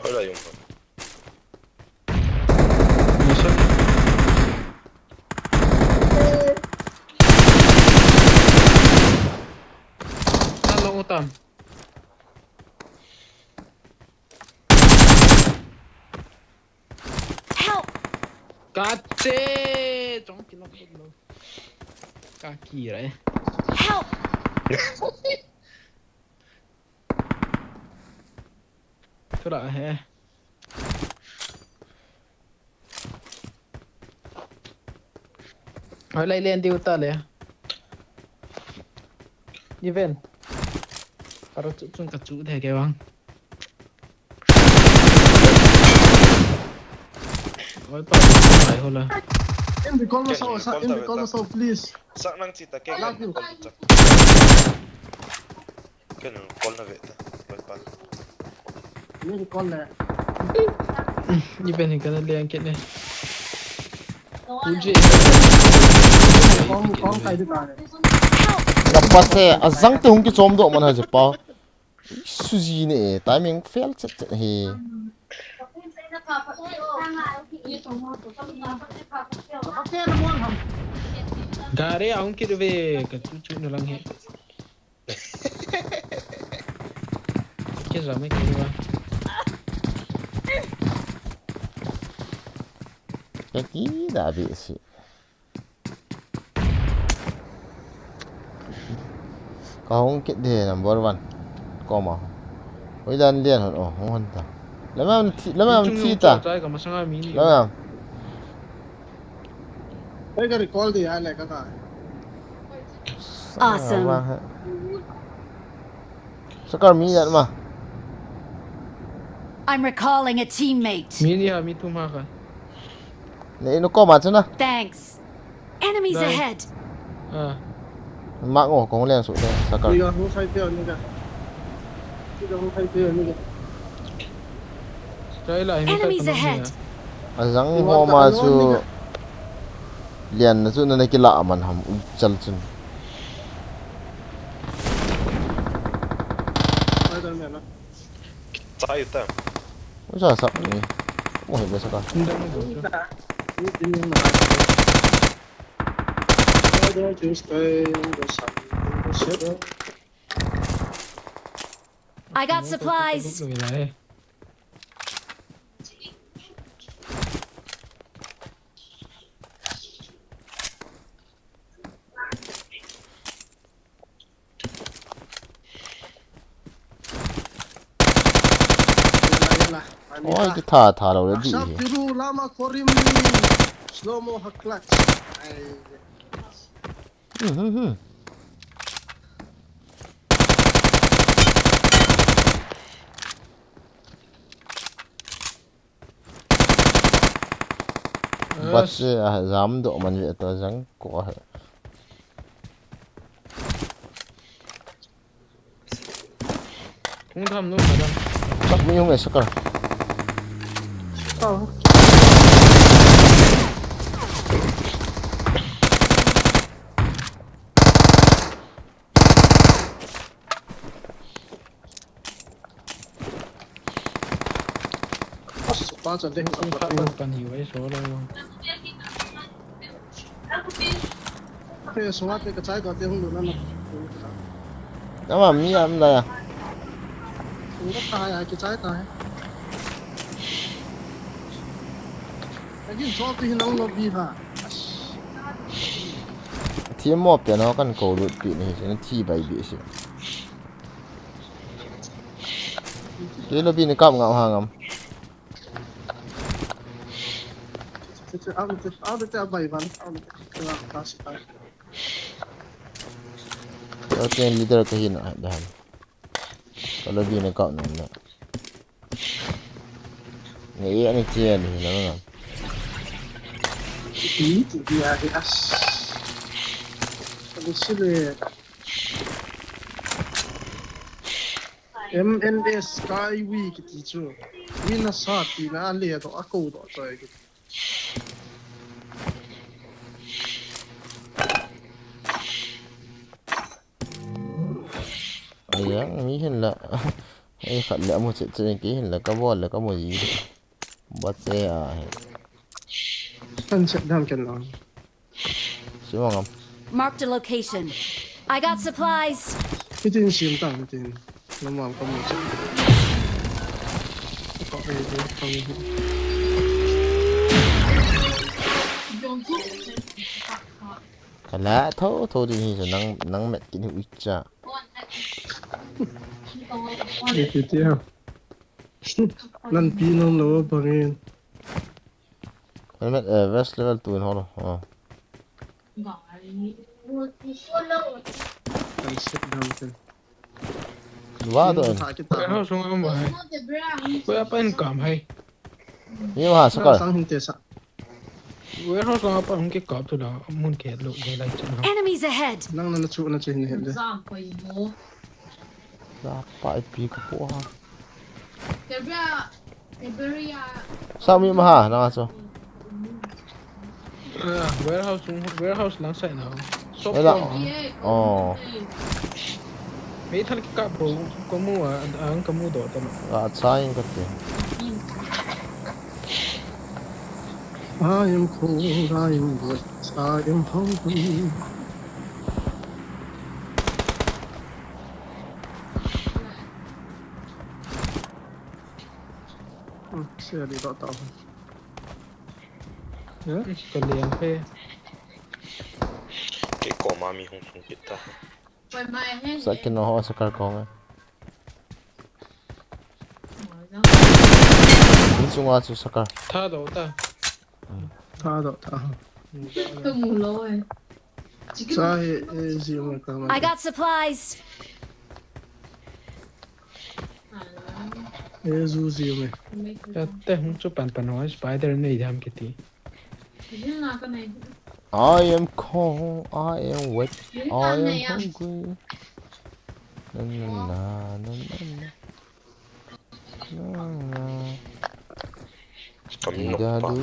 Hola yung. Masala. Hello, utam. Help! Ka che! Chong ki lok lok. Ka ki re. Help! Thura he. Hoi lai len diu ta le. Even. Para chu chung ka chu the ke bang. Oi, pa, pai ho la. Em, recall masao, sak, em, recall masao, please. Sak nang chi ta ke. Love you. Ken call na ve ta. Oi, pa. Ni recall le. Ni ben ni kana le ang ken ne. Uji. Kong, kong kai di ta le. Ka pa se, azang te hung ki chom do man ha je pa. Suji ne, timing fail chet chet he. Gare aung kit ve, ka chu chu na lang he. Ke jam ke ba. Ka ti da be si. Ka hung kit de number one. Koma. Oi dan lian hon, oh, hung hon ta. Lamam thi, lamam thi ta. Chai ka masanga mi ni. Lamam. Oi, ka recall de ya le ka ka. Awesome. Sakar mi dan ma. I'm recalling a teammate. Mi ni ha, mi thum ha ka. Ne, inu koma chu na. Thanks. Enemies ahead. Ah. Mak ngo kong lian su de, Sakar. Ni ga hung sai pe ni ga. Ni ga hung sai pe ni ga. Chai la, ni ka Enemies ahead. Azang ho ma chu lian na chu na kila man ham u chal chun. Sai ta. Ui, sa, sa, ni. Mo he, sa ka. I got supplies. Oi, ki tha, tha lo le di hi. Tiru lama korim ni. Slow mo ha clutch. Ai. Hmm, hmm, hmm. Bus, eh, ah, jam doh man ve ta jang ko ah. Hung tham nu, madam. Tak mi hung e Sakar. Oh. As, pa chan te hung kha kha pan hi wai so lo. Te sunga te ka chai ka te hung lo na na. Ama mi am la ya. Hung ka ta ya ki chai ta. Again, so ti hin lo bi ha. Thi mo pe no kan ko lut pi ni se na thi bai bi se. Ke lo bi ni kap ngam ha ngam. Lo ke leader ka hin a dan. Ka lo bi ni kap ngam na. Nge ye ni che ni na ngam. Ni ti dia di as. Ka lo sile. M N S Skyway kiti chu. Mi nasa tina le doh a ko doh choi kiti. Aya, mi hin la. Ei khat le amu chet chet ki hin la ka bol le ka mu ji. Ba che a he. Kan chet dam ken lo. Siwa ngam. Marked a location. I got supplies. Hitin sim ta, hitin. Normal ka mu chet. Ka ai de ka mu. Ka la tho tho di hi so nang, nang met kin hui cha. Ni ti ti ha. Nan pi non lo bangin. Helmet, eh, vest level two in holo. Oh. Kan set down ken. Wa do en. Tha ki ta. Warehouse sung am ba hai. Ko apa en kam hai. Ye wa sa ka. Sang hin te sa. Warehouse sung apa hung ki kap tu la mun ke lo de lai chen ha. Enemies ahead. Nang na chu na chu hin he de. Za pa ipi ko po ha. Sa mi ma ha, na so. Ah, warehouse, warehouse lang side na. So. Ela. Oh. Mei thal ki kap bo, ko mu a, ang ka mu do ta na. A, sa in ka te. Ai em kho, ai em bo, ai em ho. Hmm, se ali dot tau. Ya? Ka lian phe. Ke koma mi hung sung kit ta. Sa kino ho sa kar kong. Insunga chu sa kar. Tha do ta. Tha do ta. Sa he, eh, zi mo ka ma. I got supplies. Eh, zu zi mo. Te hung chu pan pan ho spider nei jam kiti. I am cold, I am wet, I am hungry. Na, na, na, na, na, na. Na, na. Kam nok pa, di,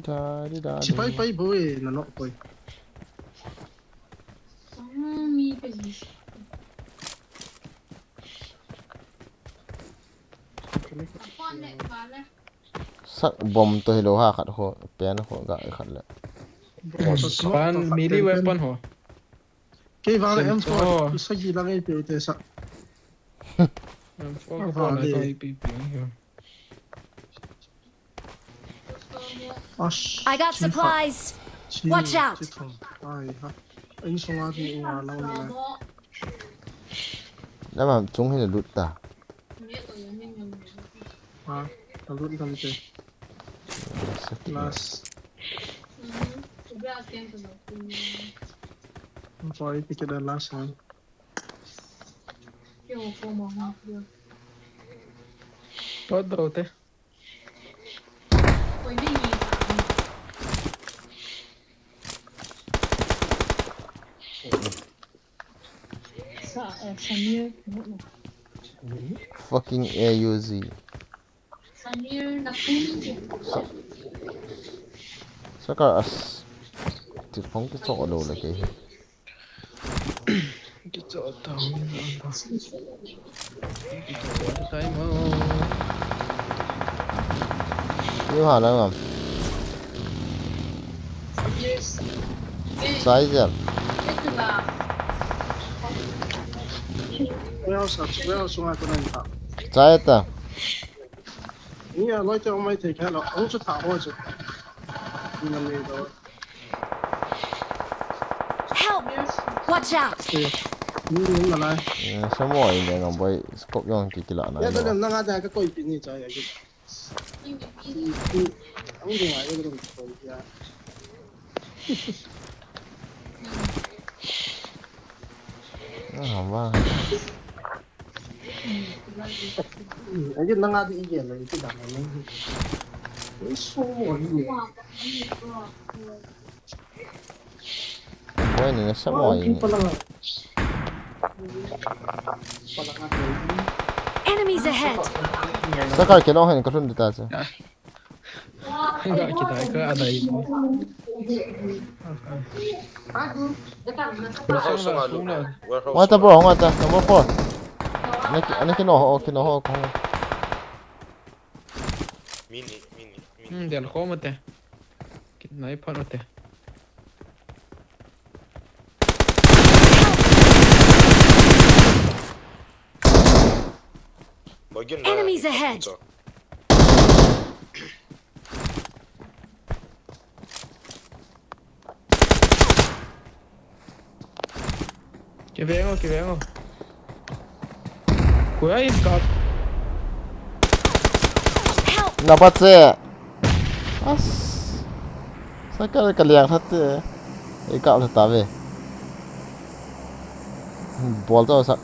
da, di, da, di. Sipai pai boi, na nok boi. Sa bomb to hilou ha khat ho, pen ho ga khat le. Pan melee weapon ho. Kei vang M four, sagi lang ei pe te sa. M four ko na ko ipi pi. Ash. I got supplies. Watch out. Ai ha. Insunga ti nga lang ni. Lama chung hin lut ta. Ha, alut lam te. Last. Boy, pick the last one. Pot do te. Fucking A U Z. Sa-, Sakar as. Ti phong ki chok lo le ke hi. Ki chok ta. Ki chok ta mo. Yo ha la ngam. Chai jel. Warehouse, warehouse sunga ko nai ta. Chai ta. Ni a loi te mai te ka lo. Ang chu ta ho chu. Ni na me do. Help! Watch out! Ni ni na lai. Eh, samo ai ne ngam boi scope yong ki kila na. Ya da na nga da ka koi pi ni chai ya ki. Ang ding ai ko dong ko ya. Ah, hamba. Agi nang adi ige la iti dang ni. Isu mo ni. Boy ni nasa mo ini. Enemies ahead! Sakar kilo hen kalun dita sa. Ga kita ka adai. Warehouse nga lu. Warehouse. Wata bro, wata number four. Naki, naki no ho, kino ho ko. Mini, mini, mini. Hmm, del ko mate. Kit nai phan mate. Enemies ahead. Kiveng o, kiveng o. Kuya in kap. Help! Napat se. As. Sakar ka liang that te. Ei kap that ta ve. Bol to sa.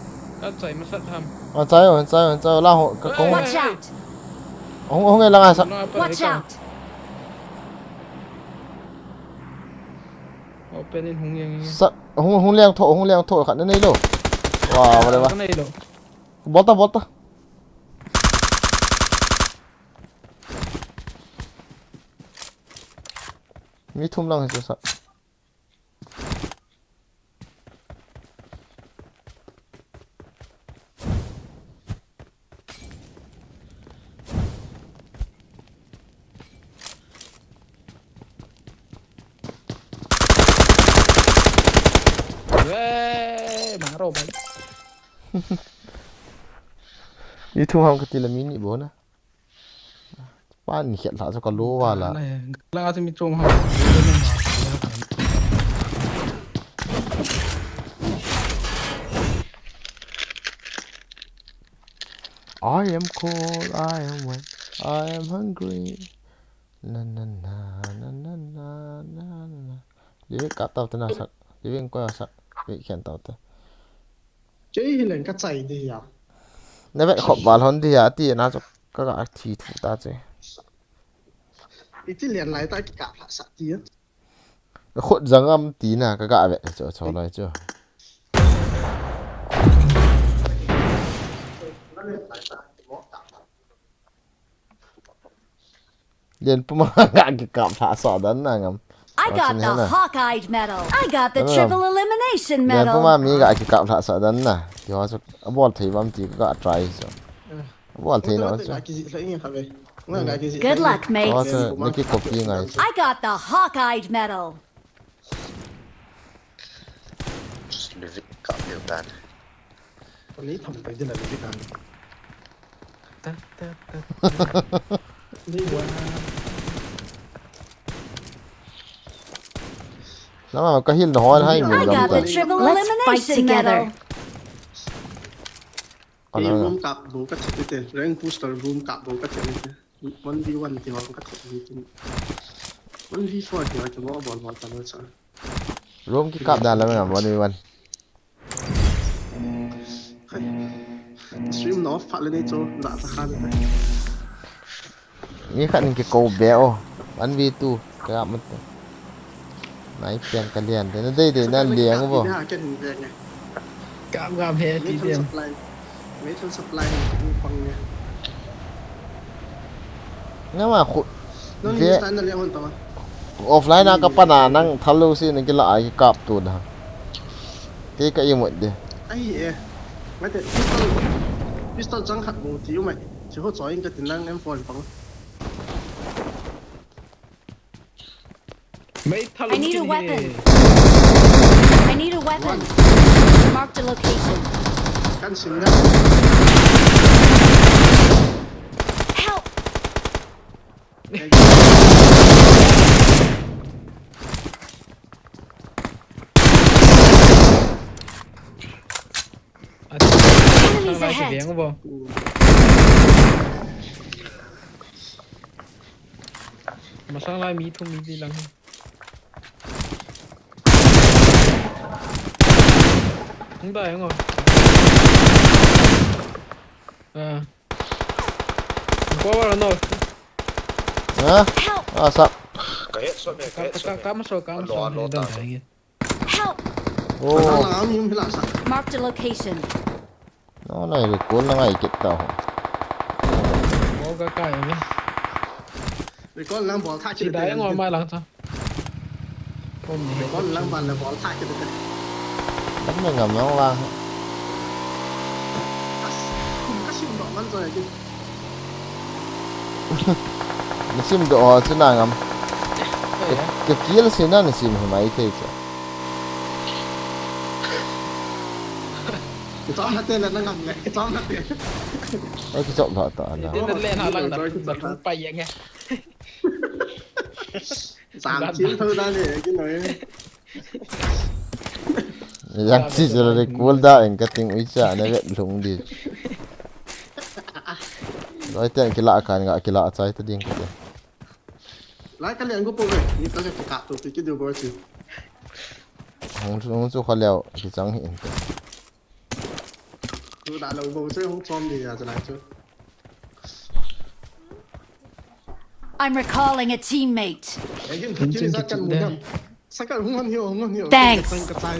Ka chai masat ham. A chai o, chai o, chai o la ho ka kong. Watch out! Hung, hung e lang a sa. Watch out! Open in hung yang. Sa, hung, hung liang tho, hung liang tho khat na nei lo. Wa, wa le wa. Ka nei lo. Bol ta, bol ta. Mi thum lang hi sa. Weh, maro bai. Mi thum ham kati la mi ni bou na. Pan ni khet la chu ka lo wa la. La chu mi chom ha. I am cold, I am wet, I am hungry. Na na na na na na na na. Living kap tau te na sak. Living ko sak. Living khen tau te. Chei hi len ka chai di ya. Na vet khop val hon di ya ti na chu ka ga thi thu ta che. Iti len lai ta ki kap la sa ti ya. Khut jang am ti na ka ga vet chu chu lai chu. Len puma ga ki kap tha sa dan na ngam. I got the Hawkeye medal. I got the triple elimination medal. Len puma mi ga ki kap tha sa dan na. Ti ho chu a bol thei bam ti ka try so. A bol thei na chu. Good luck, mates. Ho chu ni ki copy ngai. I got the Hawkeye medal. Living kap leo dan. Ani tham pai din a living dan. Ta ta ta. Living. Nama ka hil na hol hai mi. I got the triple elimination medal. Room kap bo ka chet te. Rank booster room kap bo ka chet te. One v one ti ho ka chet te. One v four ti ho ka bol bol ta lo sa. Room ki kap dan la me ngam one v one. Stream no fat le nei cho da ta khan. Ni khat ning ki ko be o. One v two ka mat. Nai piang ka lian de. Na dei dei na liang bo. Ka ga be ti dem. Metal supply. Metal supply ni pang ne. Nama khu. Nang ni stand na liang hon ta ma. Offline a ka pana nang thalo si nang kila ai kap tu na. Te ka imut de. Ai e. Mate pistol. Pistol chang khat bu ti u mai. Chi ho choi ka tin nang M four pang. Mai thalo. I need a weapon. I need a weapon. Mark the location. Kan sim na. Help! Enemies ahead. Masang lai mi thum mi di lang. Hung dai hung. Ah. Ko wa no. Ha? Ah, sa. Ka headshot ne, ka headshot ne. Ka ma so, ka ma so. Help! Oh. Mark the location. No, na recall na ngai kit ta ho. Bol ka kai ni. Recall lang bol tha kit. Dai ngol mai lang cha. Recall lang ban le bol tha kit. Lam me ngam lang lang. Kum ka sim doh man joi kit. Na sim doh ho chu na ngam. Ka kill si na na sim hi mai thei cha. Kichom na te le na ngam le, kichom na te. Ai kichom na ta na. Te na le na lang na, na pai yang e. Sam chin thou da le, ki noi. Yang si jela le kul da eng ka ting ui cha na vet lung di. Loi ten kila kan nga kila chai ta ding ka te. Lai ka lian ko po ve, ni ka ka ka to ki ki do bo chi. Hung chu, hung chu kha leo ki chang hi in te. Tu da lo bo chu hung chom di ya chalai chu. I'm recalling a teammate. Again, tu ki za kan mu dam. Sakal hung hon hiu, hung hon hiu. Thanks. Ka chai.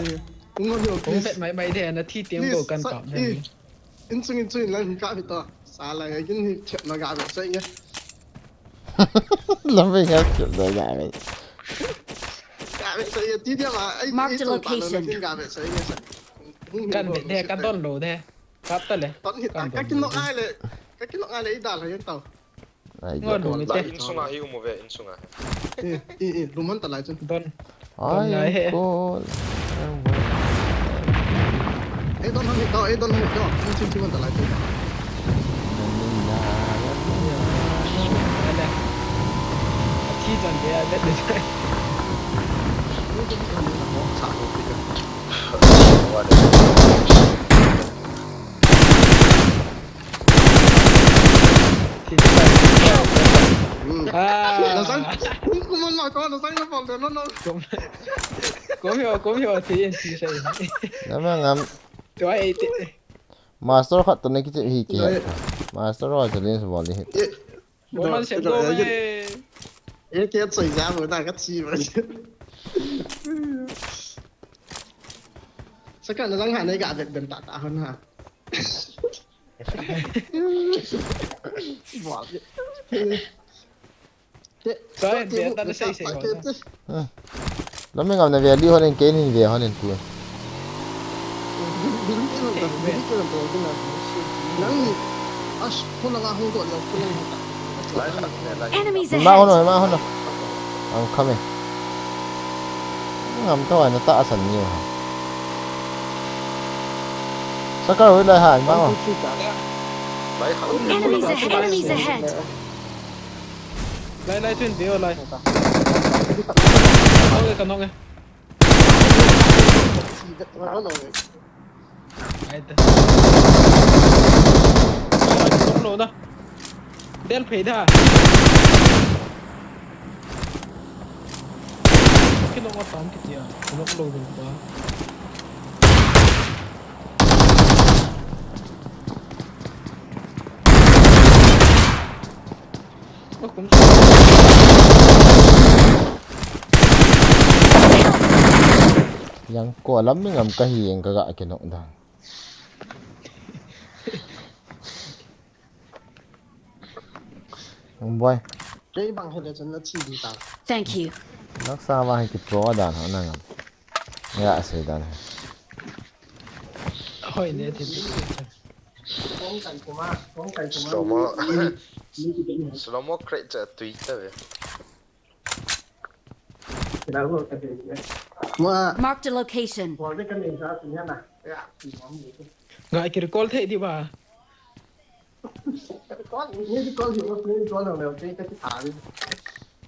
Hung hon hiu. Hung vet mai mai de na thi tiang ko kan kap de. Insung insung lai hung kap hi to. Sa lai again hi chep na ga ve sai ya. Lam ve ga chep na ga ve. Ga ve sai ya ti dia ma. Mark the location. Ga ve sai ya sa. Kan de de ka don lo de. Kap ta le. Ton hi ta ka kin no ai le. Ka kin no ai le i da la ya tau. Ai, ngon lu mi te. Insunga hi umu ve, insunga. Eh, eh, eh, luman ta lai chun. Don. Ai, don lai he. Ko. Eh, don han hi to, eh, don han hi to. Chin chin man ta lai chun. Ala. Athi jan de a de de. Sa ko ti ka. Wa de. Hmm. Ah. Nasang, kuman ma ko, nasang na pom de, no, no. Kom, kom yo, kom yo, ti en ti sai. Nama ngam. Tua ei te. Master khat to ne kiche hi ki. Tua ei. Master wa challenge bol hi. Ye. Bo man se bo man. Ye ke choi ja bo na ka chi ba. Saka na lang ha ne ka vet ben ta ta hon ha. Lam mi ngam na ve li hon in kein hin ve hon in tu. Enemies ahead. Ma hon, ma hon. I'm coming. Ngam to na ta san ni ha. Sakar wi lai ha ma. Enemies ahead. Enemies ahead. Lai lai tun veo lai. Nong e ka nong e. Ai ta. Ai ta lo na. Del phei da. Ki nong a tam ki tia. Nong lo ding ba. Yang ko lam mi ngam ka hi eng ka ga ke nok dang. Boy. Kei bang hele chan na chi di ta. Thank you. Nak sa ba hi ki pro dan ha na ngam. Ya se dan ha. Hoi ne thi. Slow mo. Slow mo crate cha tui ta ve. Marked a location. Ngai ki recall thei di ba.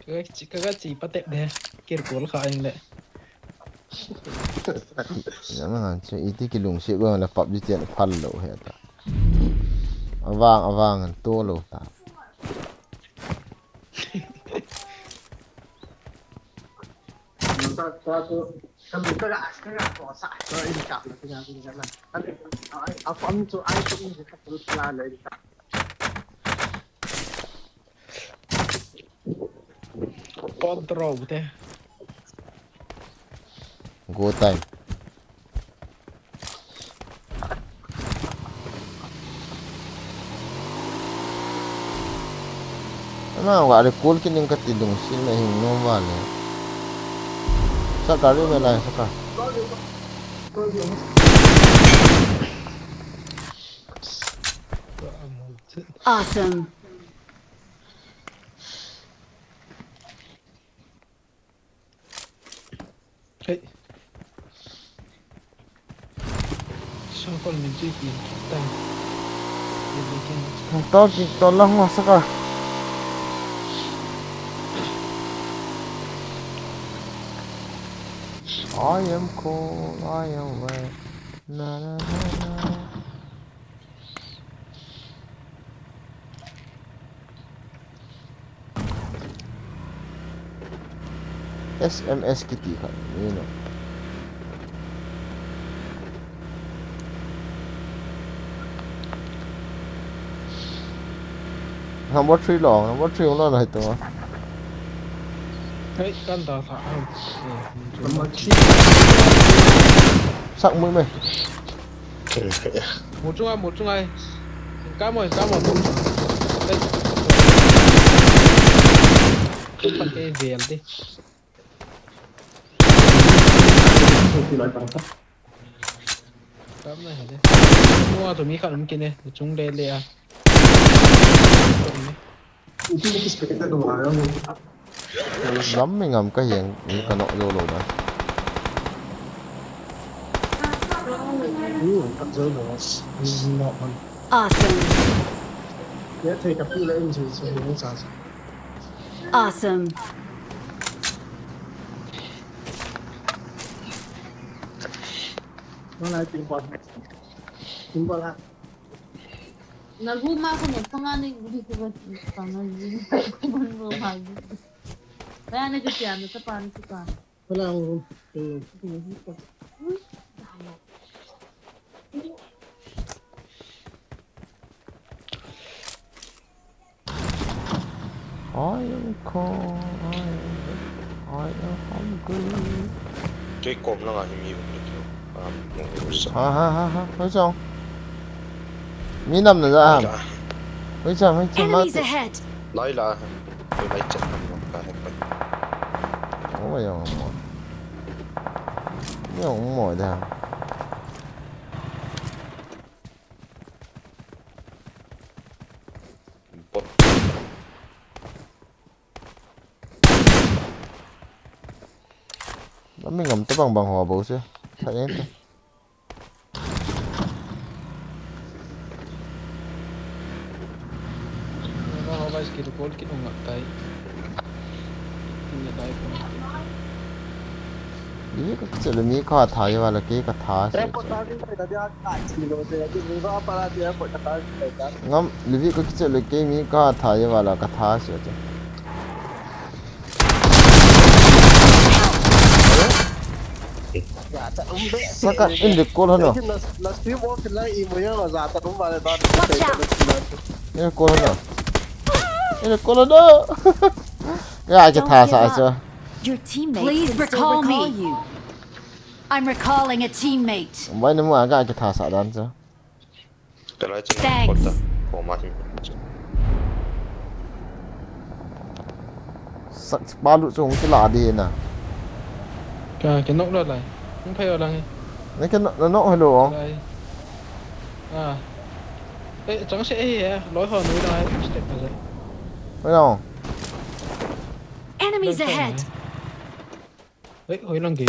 Ka, ka, ka chi patep de. Kir kol kha ing le. Nama chu iti kilungset go le PUBG tian phal lo he ta. Avang, avang an to lo ta. Control te. Go time. Ama wa le kol kining ka ti lungset na hing nom va le. Sa ka ri me lai sa ka. Awesome. Hey. Sangkol min chui kin kita. Talking to lang masaka. I am cold, I am wet. Na, na, na, na. S M S kiti khat ni no. Number three lo, number three lo lai to. Hei, kan da sa. Number three. Sak mui me. Mu chunga, mu chunga. Ka mo, ka mo, ka mo. Hey. Ka pa ke vel di. Kam na hede. Mu a to mi khat um kine, mu chung le le a. Lam mi ngam ka hiang, mi ka nok zo lo na. Awesome. Awesome. Nagu ma ko ne panga ne gudi ko panga ni. Ko man mo ma. Ba ne ke tia ne ta pa ne ta pa. Wala ang room. I am cold, I am, I am hungry. Kei kom langa hi mi um ni kio. Um, no, sa. Ha ha ha ha. Hoi chong. Mi nam na ja am. La, Hoi chong, hoi chong ma. Enemies ahead! lai la. Kei lai chat nam ka he pa. Oh, yong mo. Yong mo da. Bot. Lam mi ngam ta bang bang ho bo se. Sa yen ta. Wala ho ba skill call ki nung tai. Tin ne dai ko. Ni ka kichele mi ka tha ye wala ke ka tha se. Ngam, livi ka kichele ke mi ka tha ye wala ka tha se. Saka in the call hano. Watch out! In the call hano. In the call hano. Ya ke tha sa sa. Your teammates Please can still recall recall me. You. I'm recalling a teammate. Bai na mu aga ke tha sa dan sa. Kei lai chat Thanks. Bot ta. Ko ma tin. Sak pa lu chung ki la di na. Ka ke nok la lai. Hung phai lang. Ne ke no no hello. Lai. Ah. Eh, chang se eh, loi ho nui lai step ka. Hello. Enemies ahead! Eh, hoi lang ke.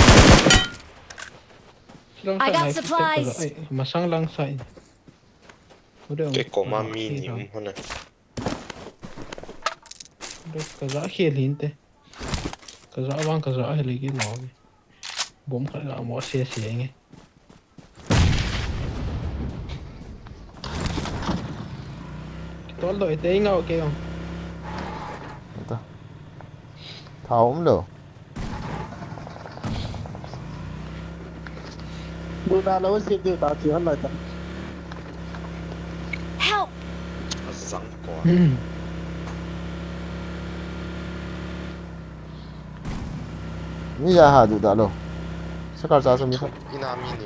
I got supplies. Eh, masang lang sai. Hoi lang. Kei kom a mi ni um hona. Ka za khel hin te. Ka za vang ka za hele ki no. Bom kha la mo se se nge. Tol do ite ngau ke ong. Ta. Tha um lo. Duna lo si duna ti hon lai ta. Help! Asang ko. Mi ya ha du da lo. Sakar cha so mi kha. Ina mi ni.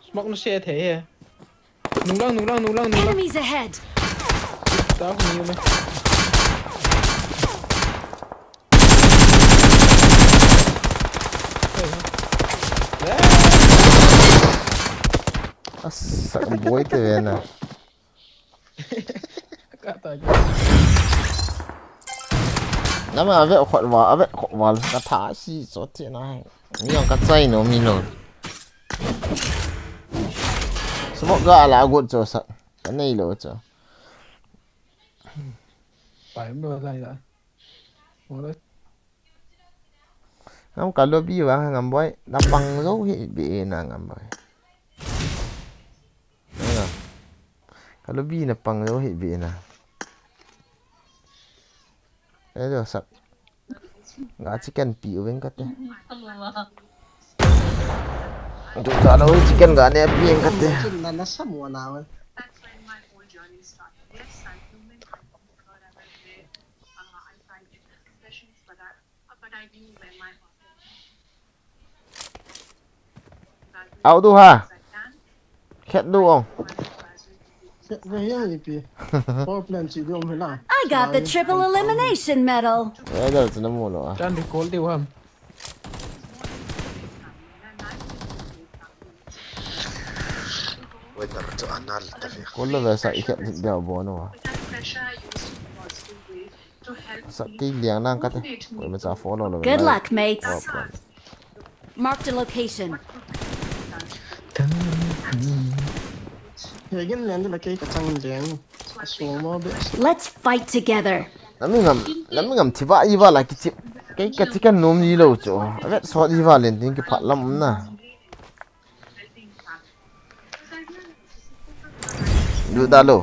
Smoke no se the he. Nung lang, nung lang, nung lang, nung lang. Enemies ahead! Down ni me. Asa boy te ve na. Ka ta. Nama ave khot wa, ave khot wa ka tha si so ti na. Mi yang ka chai no mi lo. Smoke ga la got cho sa. Ka nei lo cho. Pai mo lai la. Mo lai. Ngam ka lobby vang ngam boy. Na pang zo hi be na ngam boy. Ngam. Ka lobby na pang zo hi be na. Eh, jo sak. Ga chicken pi u veng ka te. Jo ka lo chicken ga ne pi veng ka te. Na na sa mo na we. Au du ha. Khet du ong. Ve yang ipi. Power plant si dum hela. I got the triple elimination medal. Eh, dal tu na mu lo a. Chan recall diu ham. Weather chu anal ta ve. Ko lo ve sa i khet de bo no. Sa ki liang nang ka te. Ko ma cha follow lo. Good luck, mates. Marked a location. He gin len la ke ka chang leng. So mo be. Let's fight together. Nami ngam, nami ngam thiva iva la kichip. Kei ka chi ka nom ji lou chu. A vet sot ji val in tin kiphat lam um na. Duda lou.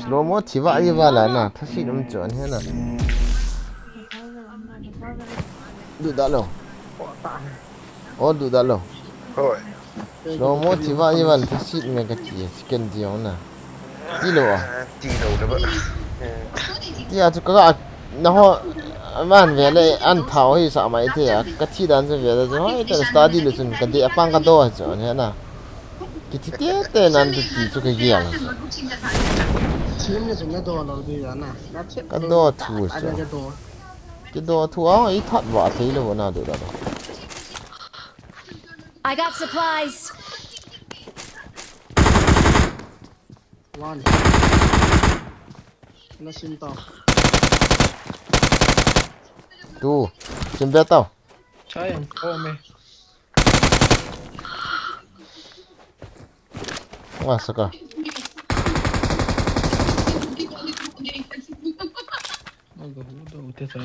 Slow mo thi va ji val a na. Thasit um chu an he na. Duda lou. O duda lou. Hoi. Slow mo thi va ji val thasit me ka ti. Chicken ti ong na. Ti lou a. Ti lou le ba. Ti a chu ka ga na ho man ve le an thau hi sa mai the a. Ka thi dan chu ve le chu hoi ta study le chun ka de a pang ka do chu an he na. Ki thi te te nan ti ti chu ka gial chu. Thim le chun na do lou di ya na. Na thim Ka lou do ta thu a chu. Na ka do. Ki do thu a i that va thei lou na do da do. I got supplies. One. Na sim tao. Two. Sim ve tao. Chai ang ko me. Nga saka. Ang ko hu do te sa.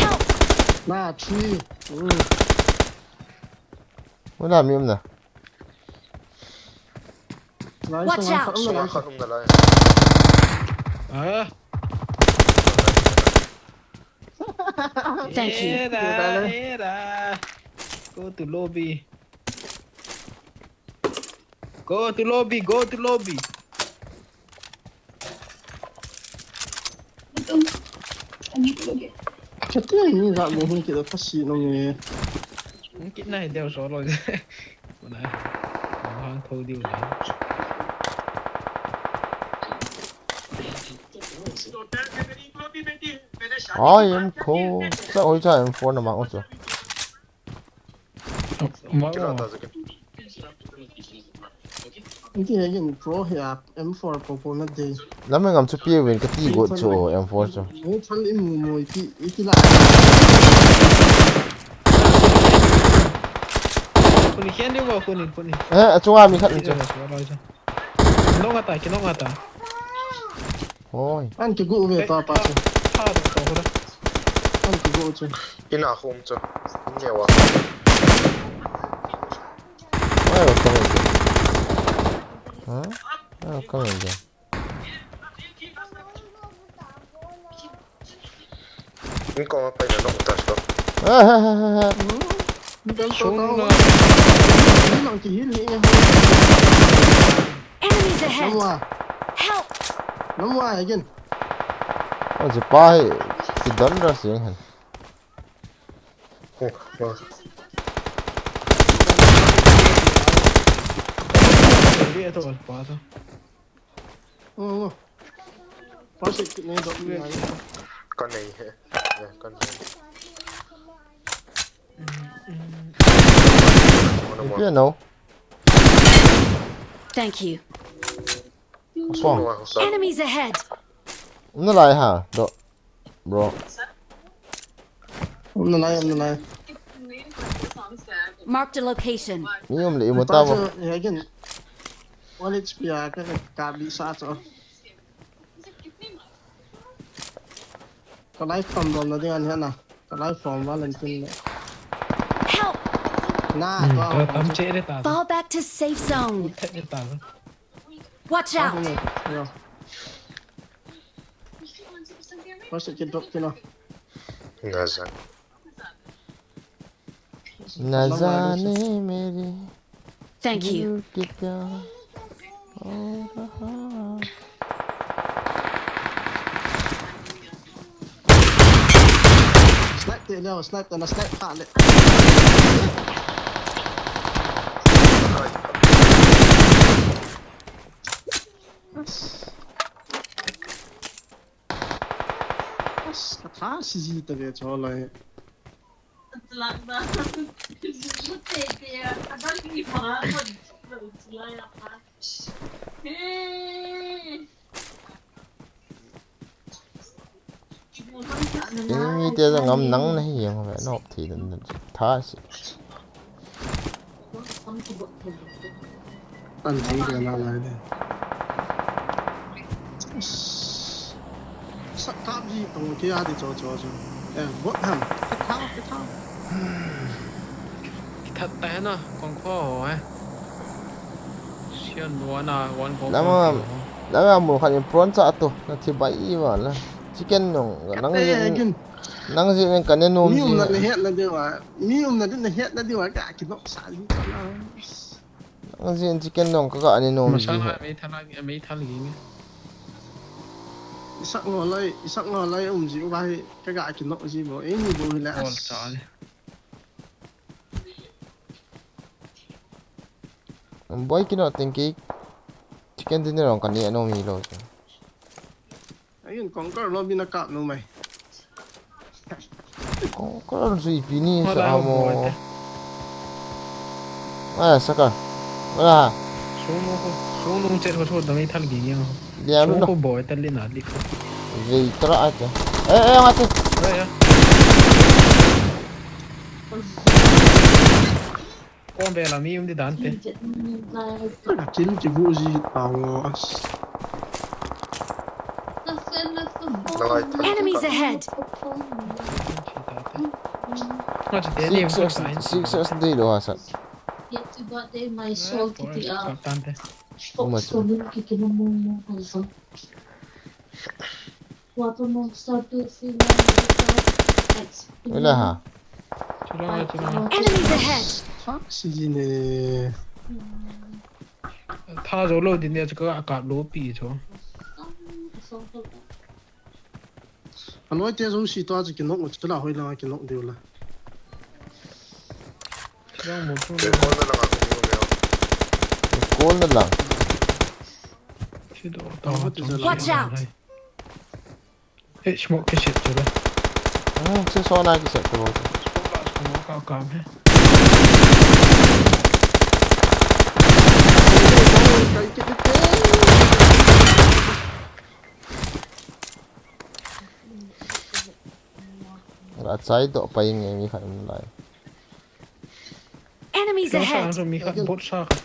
Help! Na three. Mm. Wala mi um na. Nice, Watch nice, out! Nice. Suma khat um na lai. Ah. Thank you. Era, era. Go to lobby. Go to lobby, go to lobby. Chate ni za mo hung kida kasi no me. Hung kit na deu so lo. Kuna. Hang tho diu na. I am cool. Sa oi cha M four na ma o chu. Kira ta zake. Inti hegin pro he a M four po po na de. Lam ngam chu pi win ka ti go chu M four chu. Mu thal in mu mu iti iti la. Kuni khen diu go kuni kuni. Eh, achunga mi khat ni chu. Kinong ata, kinong ata. Hoi. An kigu ve ta pa chu. Tha do to ho da. An kigu chu. Ina hum chu. In le wa. Why was coming again? Huh? Why was coming again? Inko ma pai na no ta ko. Ah, ha, ha, ha, ha. Ni dal to ta. Ni nang ki hil ni. Enemies ahead! Namwa. Help! Namwa again. Oh, je pa hai. Ki don ra sing han. Oh, oh. Oh, oh. First aid kit nahi dok nahi. Ka nahi hai. Ya, ka nahi. One more. Thank you. Apo. Enemies ahead. Umna lai ha, do. Bro. Umna lai, umna lai. Marked a location. Mi um le imu ta bo. Again. One H P a ka ka bi sa cho. Ka life pump bol na ding an hena. Ka life pump Valentine le. Help! Na, hmm, to, to tam che re ta. Fall back to safe zone. Te re ta. Watch out! Yo. First aid kit drop kit na. Gaza. Na jane mere Thank you. Dil ke kya ho raha. Snipe te leo, snipe te na, snipe kha le. As, ka tha si ji ta ve cho lai. Imi te jong ngam nang nahi jong ve, nop thi den den tha si. An jing de na lai de. Kap ji to ke a di cho cho cho. Eh, bot ham. Ke thao, ke thao. Kithat ta hai na, kong kho ho hai. Sian wan a, wan kong Lama, kho ho. Lama mu khat in prawn cha to, na thi bai i wa la. Chicken nong, nang Kate jin, gin. Nang jin ka ne nom Mi ji um na ha. Ne het na de wa. Mi um na de na het na de wa ka ki nok sa ji to la. Nang jin chicken nong ka ka ne nom ji Masala ha. Mei thala, mei thal gi nge. Isak ngo lai, isak ngo lai um ji u ka hi, ka ka ki nok ji bo. Eh, ni bo hi la. Ol cha le. Boy kino tengki chicken dinner ong kani ano mi lo. Ayun, Conquer lo bina kap no mai. Conquer lo sui pini sa amo. Wala, boy, te. Ah, saka. Wala. Sunu ko, sunu chet ko so dami thal gi yang. Liam lo. Sunu ko boy tal le na lik ko. Vei tra ate. Eh, eh, ate. Eh, ya. Kon vela mi um di dan te. Kill kibu ji tao as. Enemies ahead. Nga chu te ni Six, six, six, six, dei lo ha sa. Yet to got there, my soul kiti a. Kap tan te. Uma chu. Wala ha. Chula, chula. Enemies ahead. Fuck, si ji ne. Tha jo lo din ne chu ka kap lo pi chu. Anoi te jo si to chu ki nok chu la hoi la ki nok deu la. Yang mo chu. Kol na lang. Watch out. Eh, smoke kiset chu le. Ah, se so na kiset chu. Smoke la, smoke ka kam he. Achai to pa inge mi khat um lai. Enemies ahead. Sa mi khat bot sa khat.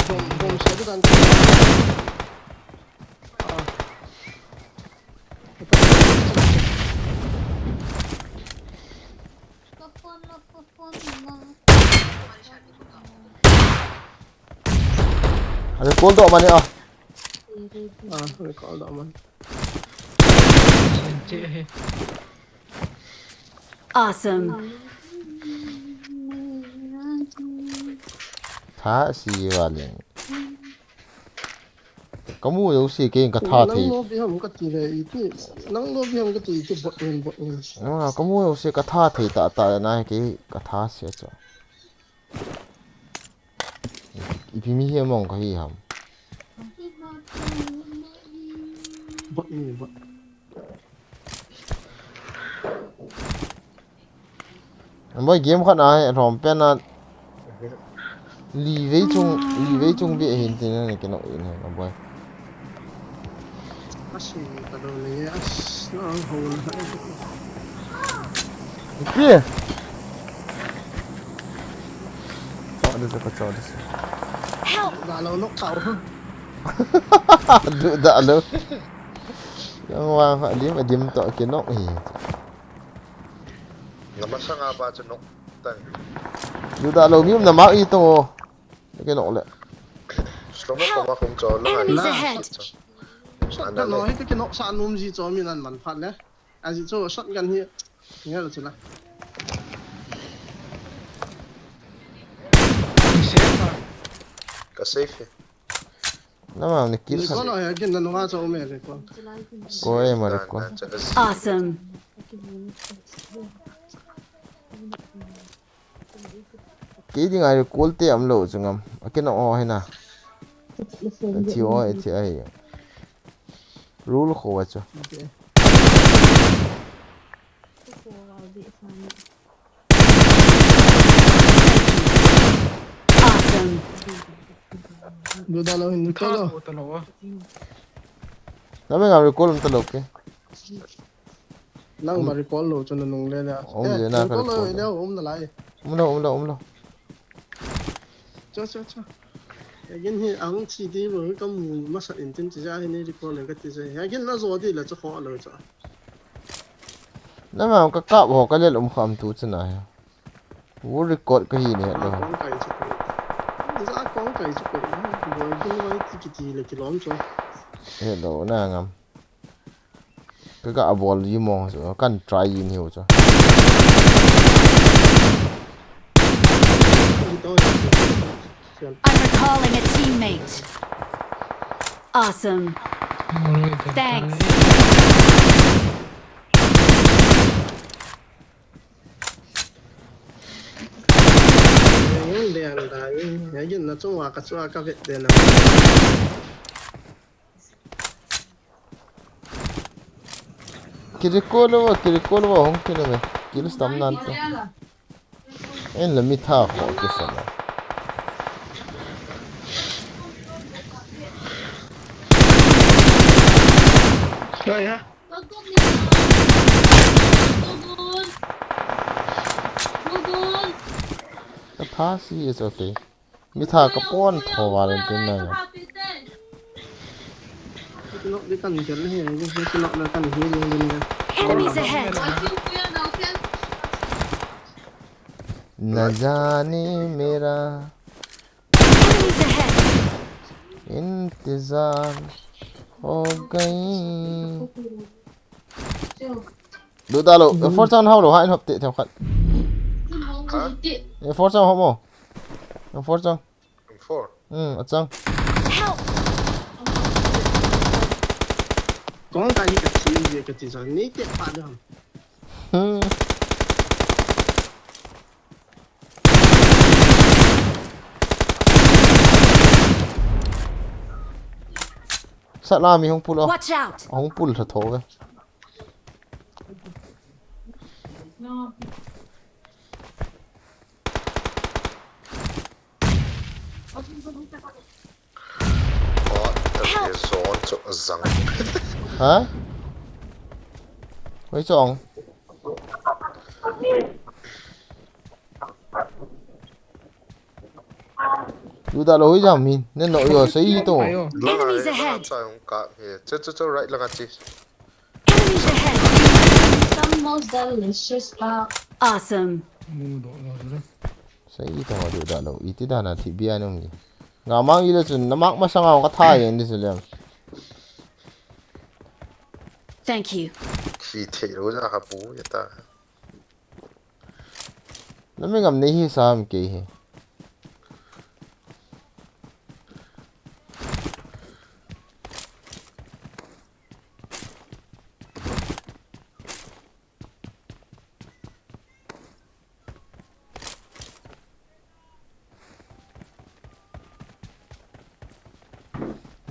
Bom, bom sa tu kan. Are kol do mane a. Ah, are kol do man. Awesome. Tha si valin. Kamu jouse kei ka tha thei. Nang lo bi ham ka ti le iti. Nang lo bi ham ka ti iti bot ngen bot ngen. Ah, kamu jouse ka tha thei ta ta na kei ka tha se cho. Ipi mi hi mong ka hi ham. Bot ni bot. Boy game khat na he rom pen na. Li vei chung, li vei chung bi hin tin na ke no in he boy. Asi ka do le as na ho na. Pi. Cho de ka cho de. Help. Da lo nok thau. Du da lo. Yang wa fa dim dim to ke nok hi. Nga masanga pa chu nok tan. Du da lo mi um na ma i to. Ke nok le. Slomo ko ma khum cho lo. Enemies ahead. Sa da lo hi ke nok sa num ji cho mi nan man phat le. Aji cho shotgun hi. Nge lo chu la. Ka safe. Nama ni kill. Recall lo he, kin na nunga cho me recall. Ko e ma recall. Awesome. Kei dinga recall te um lo chu ngam. Akin o hina. Ti o ti ai. Rule kho wa chu. Awesome. Du da lo hin ta lo. Tha ko ta lo a. Na me ngam recall um ta lo ke. Nang ma recall lo chu na nung le le. Um le na ka recall lo le um na lai. Um lo, um lo, um lo. Cho, cho, cho. Again hi ang chi di bo ka mu masa in tin chi ja hi ni recall le ka ti ja. Again na zo di la cho kho lo cho. Nama ka kap ho ka lel um kham tu chana he. Wo record ka hi ne lo. Kong kai chu koi. Za kong kai chu koi. Boi kin wai ti kiti le kilom chu. He lo na ngam. Ka ga bol yi mo chu kan try yin hiu chu. I'm recalling a teammate. Awesome. Thanks. Kirikolo, kirikolo, hong kilo me. Kilo stam nan to. En la mi tha kho ke sana. Kya hai? Ka tha si is okay. Mi tha ka pon tho wa len tin na. Nok di kan jel he, nok na kan hi ni ni. Enemies ahead. Na jane mera Enemies ahead. Intezar ho gayi. Lu da lo. Fortune hao lo ha in hop te thau khat. Fortune hao mo. Fortune. Four. Hmm, achang. Help. Kong ka hi ka chin je ka chin sa ni te pa dam. Hmm. Sat la mi hung pull o. Watch out. Hung pull sa tho ve. Ha? Hoi chong. Lu da lo hoi jam min. Nen no yo sei to. Enemies ahead. Chu chu chu right langa chi. Enemies ahead. Some most delicious pao. Awesome. Sei to du da lo. Iti da na thi bia no mi. Nga mang ile chun na mak masanga ka tha yen di sulem. Thank you. Thi thei lo ja ha pu ya ta. Na mi ngam nei hi sam ke hi.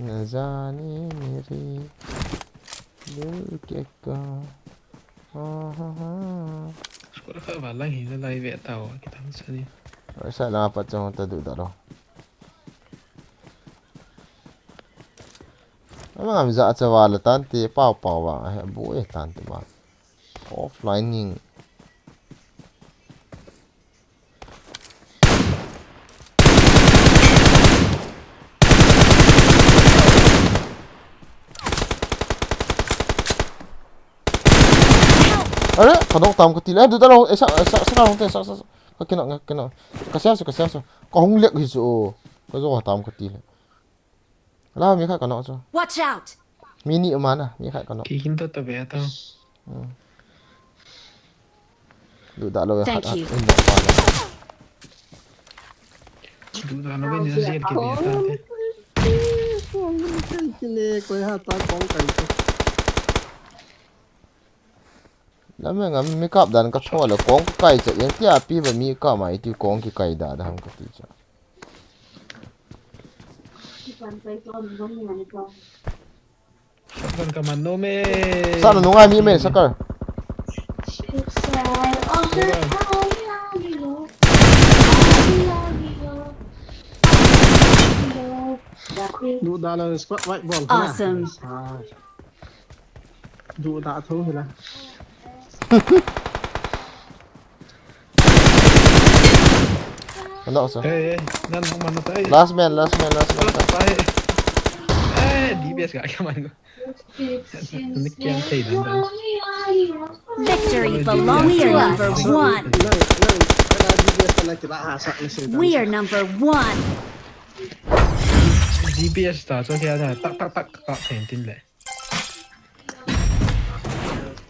Na jane mere dil ke ka. Ha, ha, ha. Squad khat va lang hi la lai ve ta o, ki thang sa ni. Oi, sa la pa chong ta du da lo. Ama ngam ja cha va la tan te pau pau va, he bu e tan te ma. Offline ning. Are, ka nok tam ka ti le. Du da lo, eh, sa, sa, sa ka nok te, sa, sa, sa. Ka kena, ka kena. Ka sia su, ka sia su. Ka hung lek hi su. Ka jo tam ka ti le. La mi khat ka nok chu. Watch out! Mi ni um ana, mi khat ka nok. Ki hin to ta be ta. Hmm. Du da lo ya. Thank you. Khat, khat, in da pa lo. Du da lo ni zer ki be ta te. Koi ha ta kong kai te. Lam e ngam mi kap dan ka tho le kong ka kai chet yen tia pi ba mi ka mai ti kong ki kai da da ham ka ti cha. Shotgun ka man nom e. Sa na nungai mi me sakar. Du da la squad white ball. Awesome. Ah. Du da tho hila. Ano sa? Hey, hey, nan hong man na tayo. Last man, last man, last man. Last man. Hey, di Yes, ka kaman ko. Ni kiam thei dan dan. Victory belongs to us. We are number one. We are number one. G P S ta, so kya ta, tak, tak, tak, tak, thei tin le.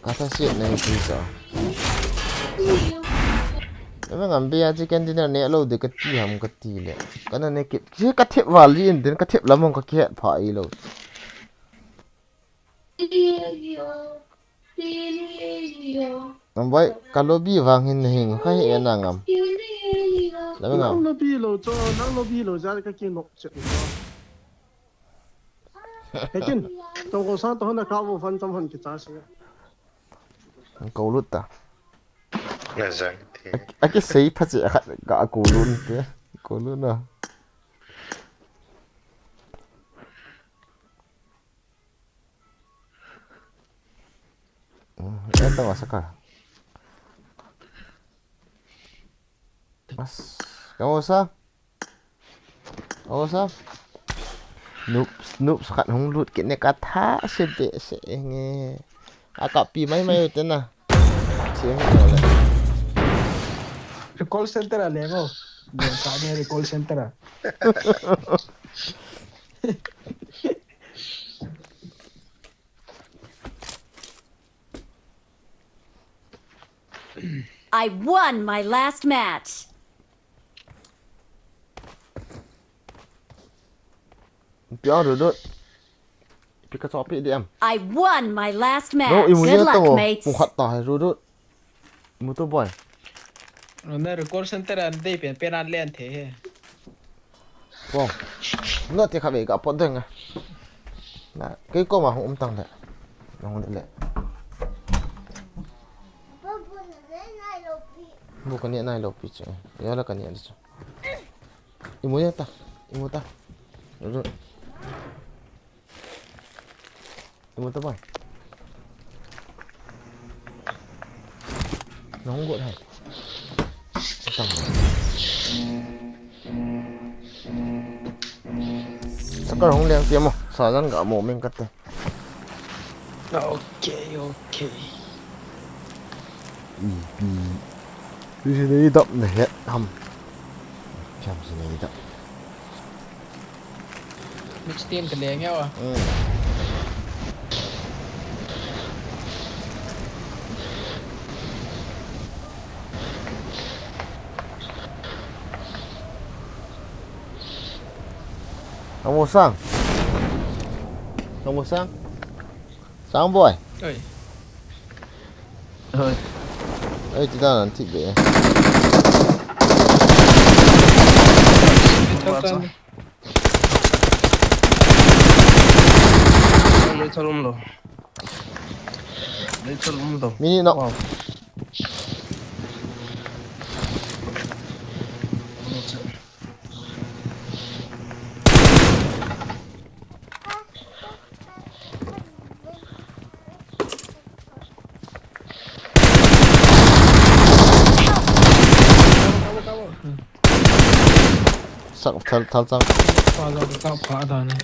Kata siat na hichu. Nang ngam bia chi ken dinner ne lo de kati ham kati le. Kana ne kit. Chi ka thep val in din ka thep lam hong ka kihet pha i lo. Nang bai ka lobby vang hin hing ka he na ngam. Lam ngam. Nang lobby lo cho, nang lobby lo ja ka ki nok che. Lekin, tong ko sang to na ka vo fan tam han ki ta se. Ko lut ta. Na jang ti. A ki sei pha che khat ka ko lut te. Ko lut na. Hmm, ya ta wasa ka. Mas, kamu sa? Aw sa. Noobs, noobs khat hung lut kit ne ka tha se de se nge. A ka pi mai mai u te na. Che nge le. Call center a le ngo. Ka ne call center a. I won my last match. Pia ru dut. Pi ka chop pi di am. I won my last match. No, imu Good ya luck, to. Mates. Mu khat ta hai ru dut. Mu to boy. Na call center an dei pen pen an len the he. Bong. Na te kha ve ka pot deng a. Na, kei koma hung um tang le. Na hung le. Bu ka ne nai lo pi che. Ya la ka ne di che. Imu ya ta. Imu ta. Ru. Imu ta bai. Nong got hai. Tang. Sakar hung leng tiam mo. Sa jan ga mo meng kate. Okay, okay. Ipi. Ipi dap na het ham. Cham si nei dap. Mix team ka leng ya wa. Hmm. Kamu sang. Kamu sang. Sang boy. Oi. Oi. Oi, ti dan an ti be. Tau tau. Nei thalum lo. Nei thalum lo. Mini nok. Wow. Sak thal, thal chang. Pa lo ka pa da ne.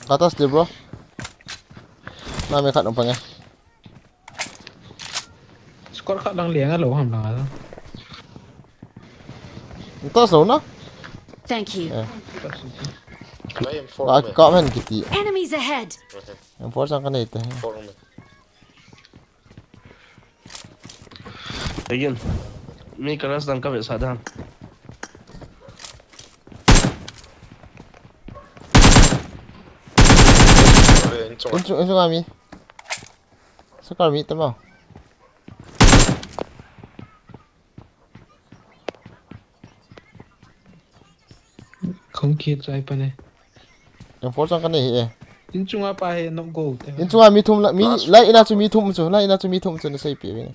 Kata slip bro. Na me khat nung pang e. Score khat lang liang a lo ham lang a. Ntas lo na? Thank you. Eh. Lai M four. Ka, ka men kiti. Enemies ahead. M four sang ka nei te. Four me. Again. Mi ka ras dang ka ve sa dan. Inchung, inchung ami. Sakar mi tama. Kong ki chai pa ne. Yang four sang ka nei hi e. Inchunga pa he nok go te. Inchunga mi thum la, mi, la ina chu mi thum chu, la ina chu mi thum chu na sei pi ve.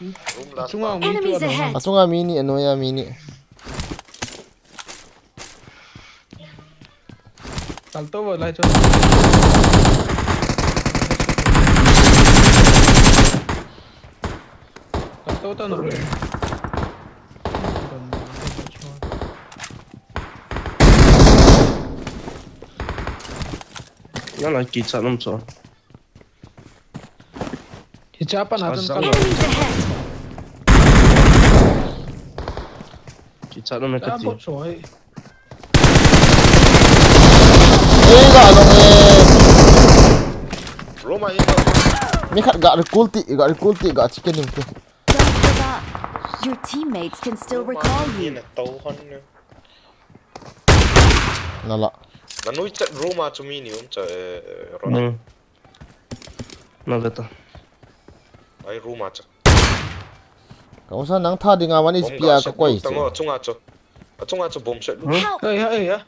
Inchunga mi chu. Enemies ahead. Achunga mi ni, anoiya mi ni. Kal to bo lai cho. Kal to to no. Nala kichat nom cho. Kichat pa na chun ka. Enemies ahead. Kichat nom ka ti. Bot so hai. Ei, ga long e. Room a hi. Mi khat ga recall ti, ga recall ti, ga chicken nim ti. Don't give up. Your teammates can still recall you. Nala. Nanui chat room a chu mi ni um cha, eh, Ron. Hmm. Na ve ta. Ai room a cha. Ka usa nang tha dinga one H P a ka koi chu. Tango chunga chu. Achunga chu bomb set. Help! Ei, ei, ei.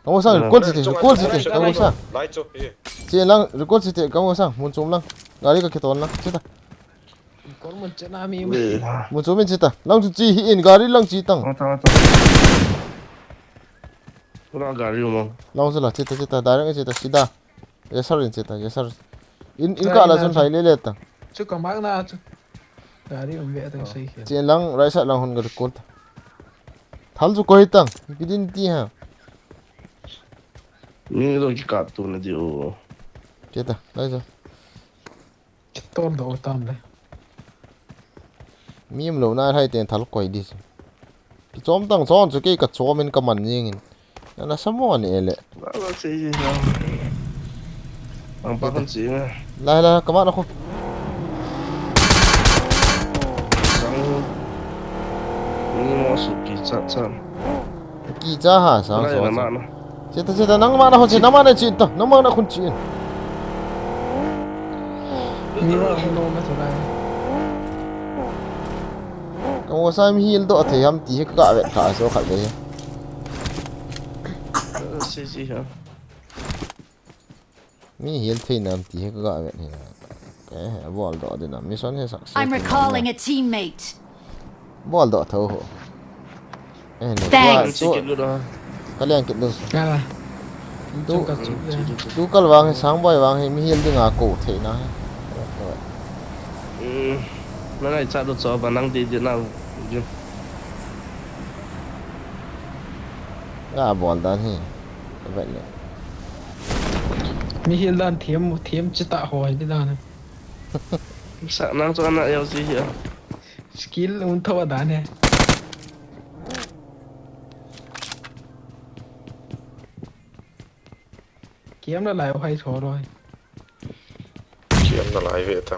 Ka usa recall chite, recall chite, ka usa. Lai chu. Che lang recall chite, ka usa. Mun chom lang. Gari ka kiton lang. Chita. Kor mun chena mi. Mun chu min chita. Lang chu chi hi in gari lang chi tang. Ota, ota. Pura gari mo. Lang chu la chita chita direct chita sida. Yesar in chita yesar. In in ka la chun thai le le ta. Chu ka mak na chu. Gari um ve ta sei khe. Chen lang right side lang hun gari kol ta. Thal chu koi tang. Kidin ti ha. Ni lo ki kap tu na di o. Chita lai chu. Tol do tam le. Mi um lo na hai ten thal koi di. Ki chom tang chon chu kei ka chom in ka man jing in. Na na samo ni ele. Ba ba sei ji na. Ang pa kan si na. Lai lai ka ma na ko. Sang. Ni mo su ki chat chan. Kicha ha, sang so. Chita, chita, nangma na hon chi, nangma na chi ta, nangma na khun chi. Ka mo sa mi heal doh thei ham ti hi ka vet kha so khat ve. Si, si, ha. Mi heal thei nam ti hi ka ga vet hi na. Ka he bol doh ding na. Mission hi success. I'm recalling a teammate. Bol doh tho ho. Eh, ne. Thanks. Ka liang kit lu. Tu, tu kal vang hi, sang boi vang hi, mi heal ding a ko thei na hi. Hmm. Na ngai cha do cho ba nang di di na. Ga bol dan hi. Ka vet le. Mi heal dan thiam, thiam chi ta ho hi dan. Sa nang chu ana L G hi a. Skill un tho dan he. Kiam la lai hai tho loi. Kiam la lai ve ta.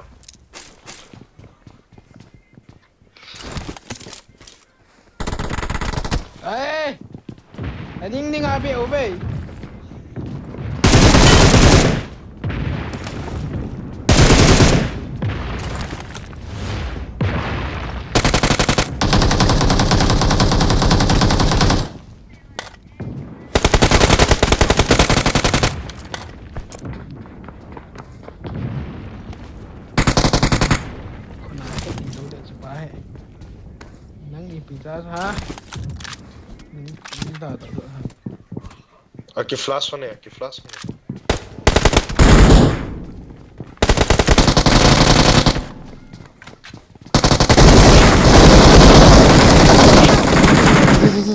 Ai! Aning ning a be o be. Nang ipi cha sa? Nang, nang da da da. Aki flash one, aki flash one.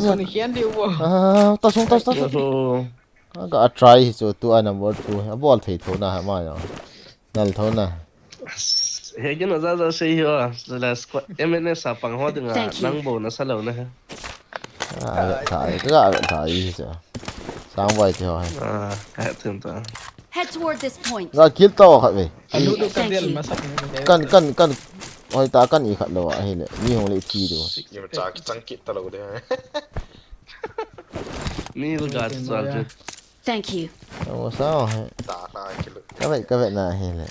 Kon hian di u. Ah, ta sung, ta, ta, ta. Ka try hi chu tu a number two. A bol thei tho na ha ma ya. Nal tho na. He gin a za za sei hi wa. La squad M N S a pang ho dinga. Thank you. Nang bo na sa lo na he. Ah, a vet thei, ka vet thei hi chu. Sang bai ti ho he. Ah, ka het thim ta. Head toward this point. Ga kill to khat ve. Alu du ka del ma sa. Kan, kan, kan. Hoi ta kan i khat lo a hi le. Mi hong le ti du. Ni ma cha ki chang kit ta lo de. Ni lu ga sa. Thank you. Amo sao he. Ta na kilu. Ka vet, ka vet na hi le.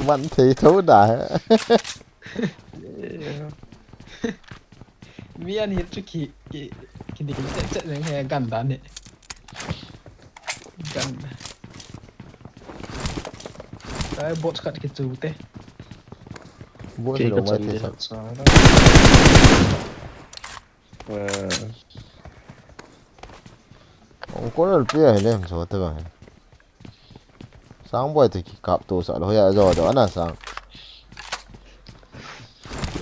Man thei tho da he. Mi an hi chu ki, ki, ki ding chet chet leng he gan dan he. Gan. Ai bot khat ki chu te. Bot lo mai thei sa. Ong koral pe a hi lem so te bang. Sang boi te ki kap to sa lo ya zo do ana sang.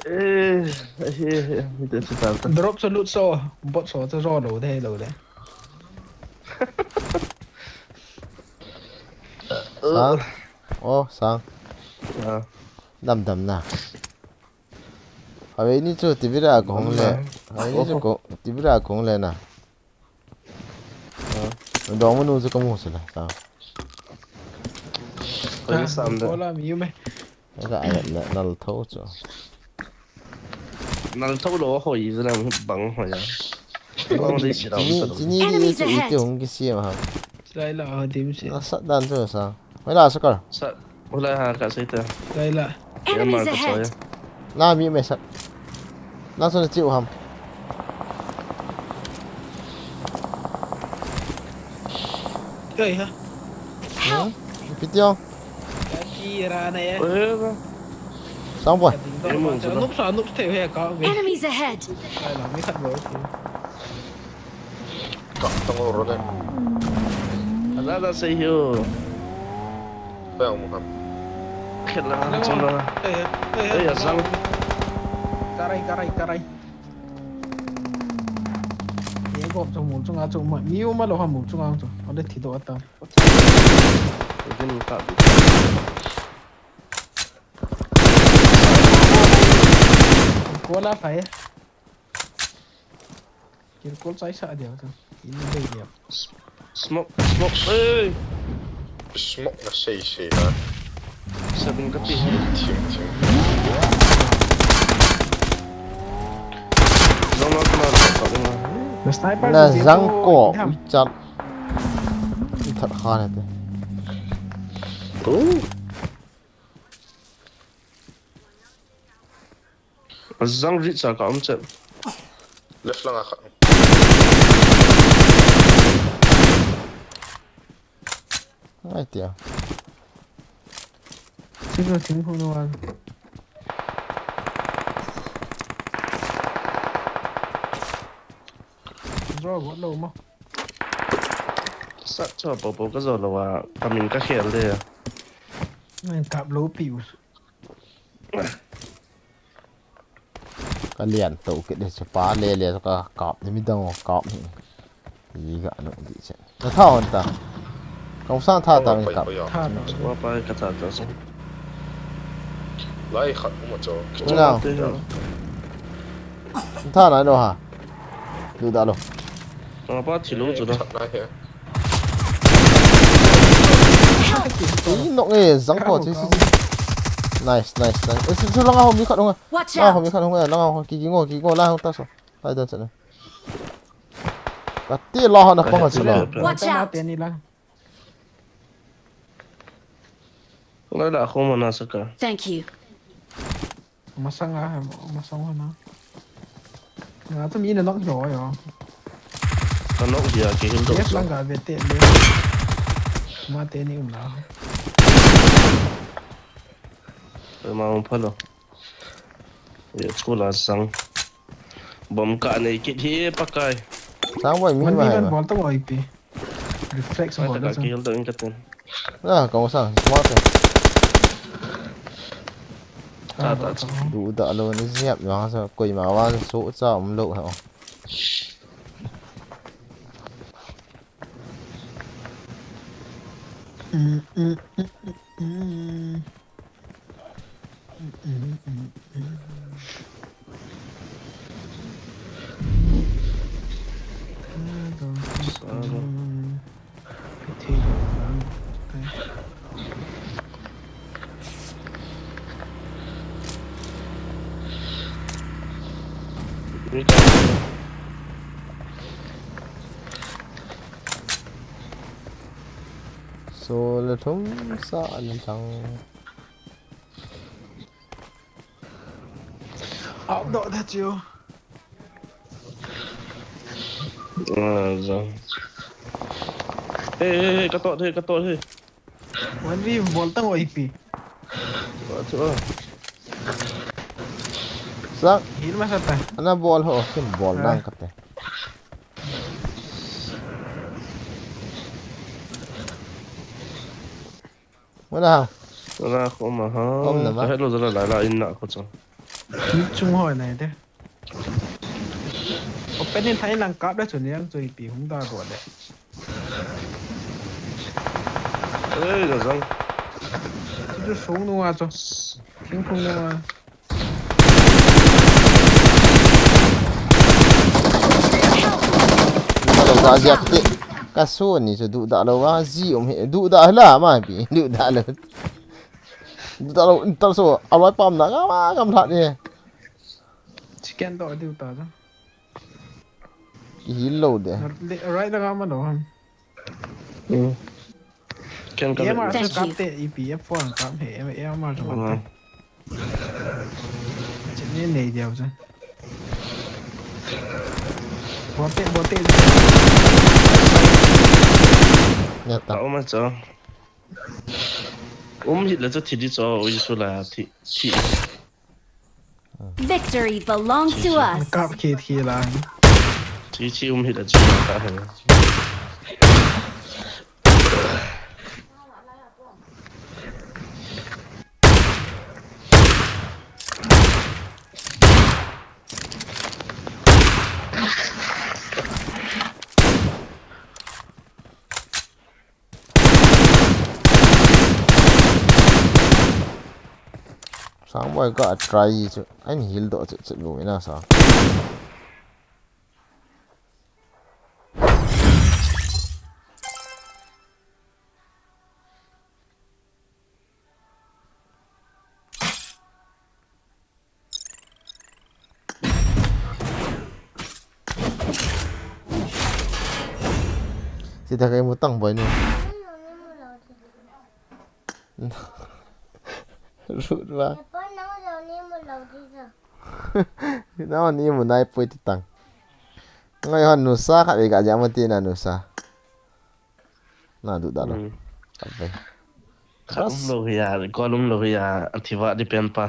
Eh, eh, eh, mi te si ta ta. Drop so lut so, bot so te zo lo de lo de. Sang. Oh, Sang. Ah. Dam dam na. Hawei ni chu Tibira kong le. Hawei ni chu ko Tibira kong le na. Ah. Dong manu chu kamu sila. Sang. Hoi sam da. Kola mi me. Ka ayat le nal tho chu. Nal tho lo hoi zala bang hoi a. Bang dei si dam. Chini di chu iti hung kisiam ha. Chilai la ha dim si. Na sat dan chu sa. Hoi la sakar. Sa. Hoi la ha ka sai ta. Chilai la. Enemies ahead. Na mi me sat. Na chu na chiu ham. Kai ha. Help. Pitiong. Kaki rana ya. Sang boy. Nuk sa nuk thei he ka. Enemies ahead. Ai la mi khat lo. Ka tang ro de. Ada da sei hiu. Pang mu ham. Khela chula. Eh, eh, eh, sang. Karai, karai, karai. Ye gop chu mul chunga chu ma, mi um alou ha mul chunga chu. Ole thi doh ata. Ujin ka bi. Kola phai. Kil kol chai sa dia chu. In dei dia. Smoke, smoke, ey! Smoke na sei sei na. Sabin ka ti. Thim, thim. Zong na, na, na, na. Na sniper na zang ko, ui chat. Ui chat kha na te. Oh. Azang rit sa ka um chet. Left lang a khat. Ai tia. Sing lo sing phung lo an. Draw got lo mo. Sat cho po po ka zo lo wa ka min ka khel de. Nang kap lo piu. Ka lian to kit de, chapa le le ka kap ni, midang o kap ni. Yi ga no di che. Na tha hon ta. Kong sang tha ta, min kap. Tha ta. Wa pa ka tha ta so. Lai khat mo cho. Na. Tha na lo ha. Lu da lo. Wa pa thi lo chu da. Ih, nok nge, zang ko, chi, chi, chi. Nice, nice, nice. Eh, si, si, langa ho mi khat hung a. Watch out! Langa ho mi khat hung a, langa ho, ki, ki ngo, ki ngo, la hung ta so. Lai don chan. Ka ti la ho na pang a chi la. Watch out! Lai la ho ma na saka. Thank you. Masang a, masang ho na. Nga tu mi na nok yo yo. Ka nok dia ke hil do. Yes, lang ga ve te le. Ma te ni um la. Ma um pha lo. Ye school a sang. Bom ka nei kit hi Pakai. Sang boy mi ma hai ma. Bol to boy pi. Reflex bol ka kill doh in ka tin. Na, kong sang, smart. Ta, ta, ta. Du da lo ni ziap, yang sa, koima wan so cha um lo ha. Mm, mm, mm, mm, mm. So, le thum sa le thang. Out dot that you. Ah, zang. Hey, hey, hey, ka tot, hey, ka tot, hey. One v bol tang o ipi. Wa chu. Sang. Heal masa ta. Ana bol ho, kin bol nang kate. Wala. Wala ko ma ha. Om na ma. Ka hello zala la la in na ko cha. Ni chung ho nai de. Open in thai lang kap da chu ni ang chu ipi hung da go de. Ei, da zang. Chu chu sung nunga chu. Thingphung nunga. Duhdah lou ga jep te. Ka su ni chu duhdah lou ga ji um hi, duhdah la ma pi, duhdah lou. Duhdah lou, tal so, aloi pam na ga ma gam lhat ni. Chicken to duhdah da. Ki hil lou de. Le, right da ga ma lou ham. Hmm. Ken ka A M R le. Thank you. Kap te, E P F four kap he, A M R Hmm. Kap te. Chini nei diau sa. Bote, bote. Ya ta. Ta uma cho. Um hit la cho thi di cho, ui su la thi, thi. Victory belongs to us. Kap khit khit la. Chi chi um hit la chi ta he. Sang boy ka try chu. Ahin hil doh chu chu bu ina sa. Sita kai mu tang boy nu. Rut ba. Na ni mu nai poi ti tang. Ngai hon nusa khat vei ka jam ti na nusa. Na duhdah lou. Hmm. Khat um lou hi a, kol um lou hi a, a thi va di pen pa.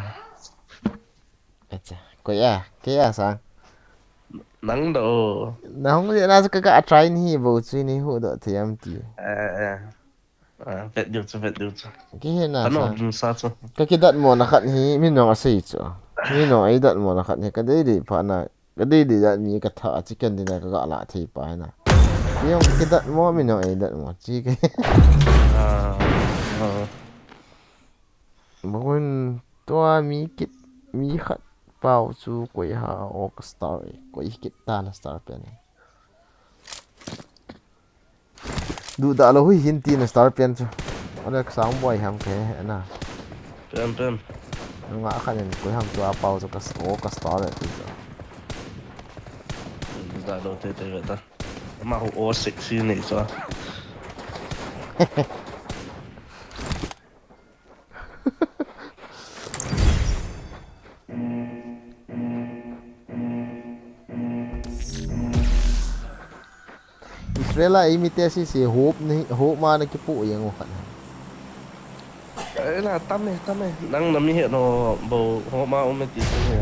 Acha, koi a, kei a sang. Nang do. Na hung le na ka ka try ni bo chu ni hu do thiam ti. Eh, eh. Ah, vet diu chu, vet diu chu. Ki he na sa. Kano dum sa chu. Ka kidatmo na khat hi, min nong a sei chu. Min nong a i datmo na khat hi, ka dei dei pha na. Ka dei dei dat mi ka tha a chicken dinner ka ga la thei pa hi na. Ti jong ka kidatmo mi no ei datmo chi ka. Ah, ah. Bakun tua mi kit mi khat pau chu koi ha o ka star e. Koi kit ta na star pen. Duhdah lou hi hin ti na star pen chu. Ole sang boy ham ke na. Pen, pen. Nga khan en koi ham chu a pau chu ka s-, o ka star e ti chu. Duhdah lou te te ve ta. Ma hu o sexy nei chu. Israel a ei mi te si si hope ni, hope ma na kipu yang u khat. Ei la tam e, tam e. Nang na mi he no bo hope ma um e ti si he.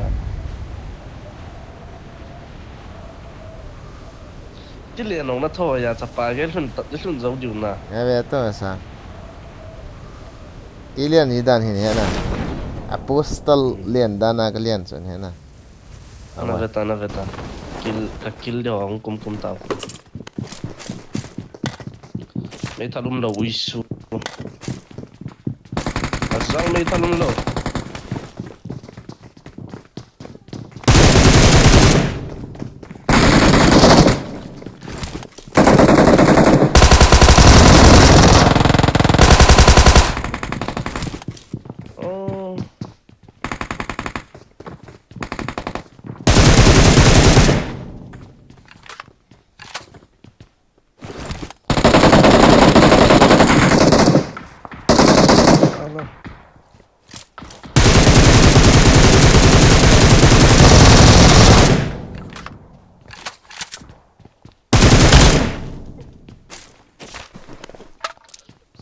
Ti le nong na tho ya chapa ke hlun ta, hlun zo diu na. Ya ve to sa. Ti lian ni dan hin he na. Apostle lian dan a ka lian chun he na. Ana ve ta, ana ve ta. Kill, ka kill deu hung kum kum ta. Mei thalum lo ui su. Azang mei thalum lo. Oh.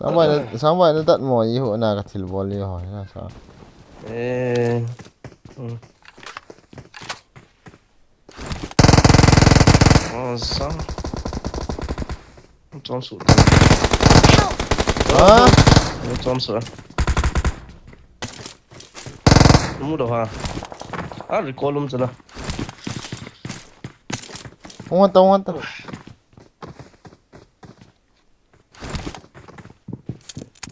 Sambai na, sambai na dat mo i hu na ka thil bol i ho na sa. Eh. Hmm. Oh, sa. Chom su. Ha? Chom su. Mu do ha. A recall um chala. Hung ta, hung ta.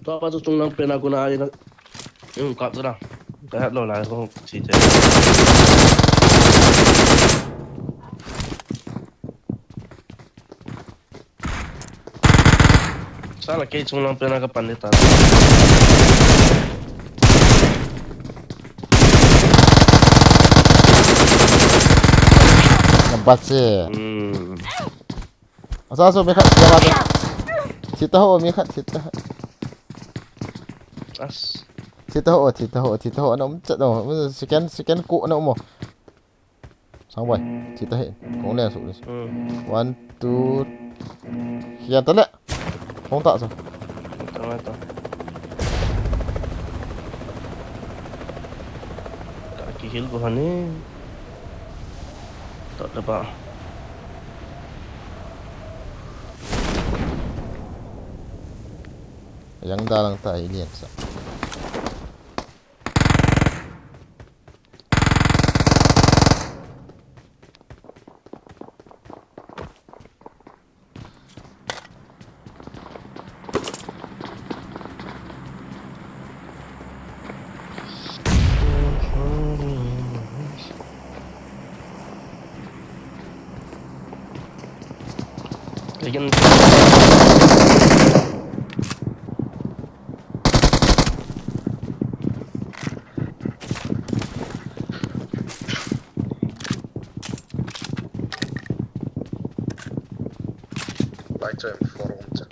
Tua pa chu chunglang pen a kona ai na. Yung kap chu na. Ka hat lo lai ko chi te. Sala kei chunglang pen a ka pan ni ta. Nabat se. Hmm. Asa so mi khat, sia ba to. Thita ho, mi khat, thita. As. Thita ho, thita ho, thita ho. Ana um chat ho. Second, second ko ana um mo. Sang boy. Thita he. Kong le su. Hmm. One, two. Hian ta le. Kong ta so. Ta ta. Ka kihil ko hani. Ta ta pa. Yang dalang ta hi lian sa. Again. Lai cho em four um cha.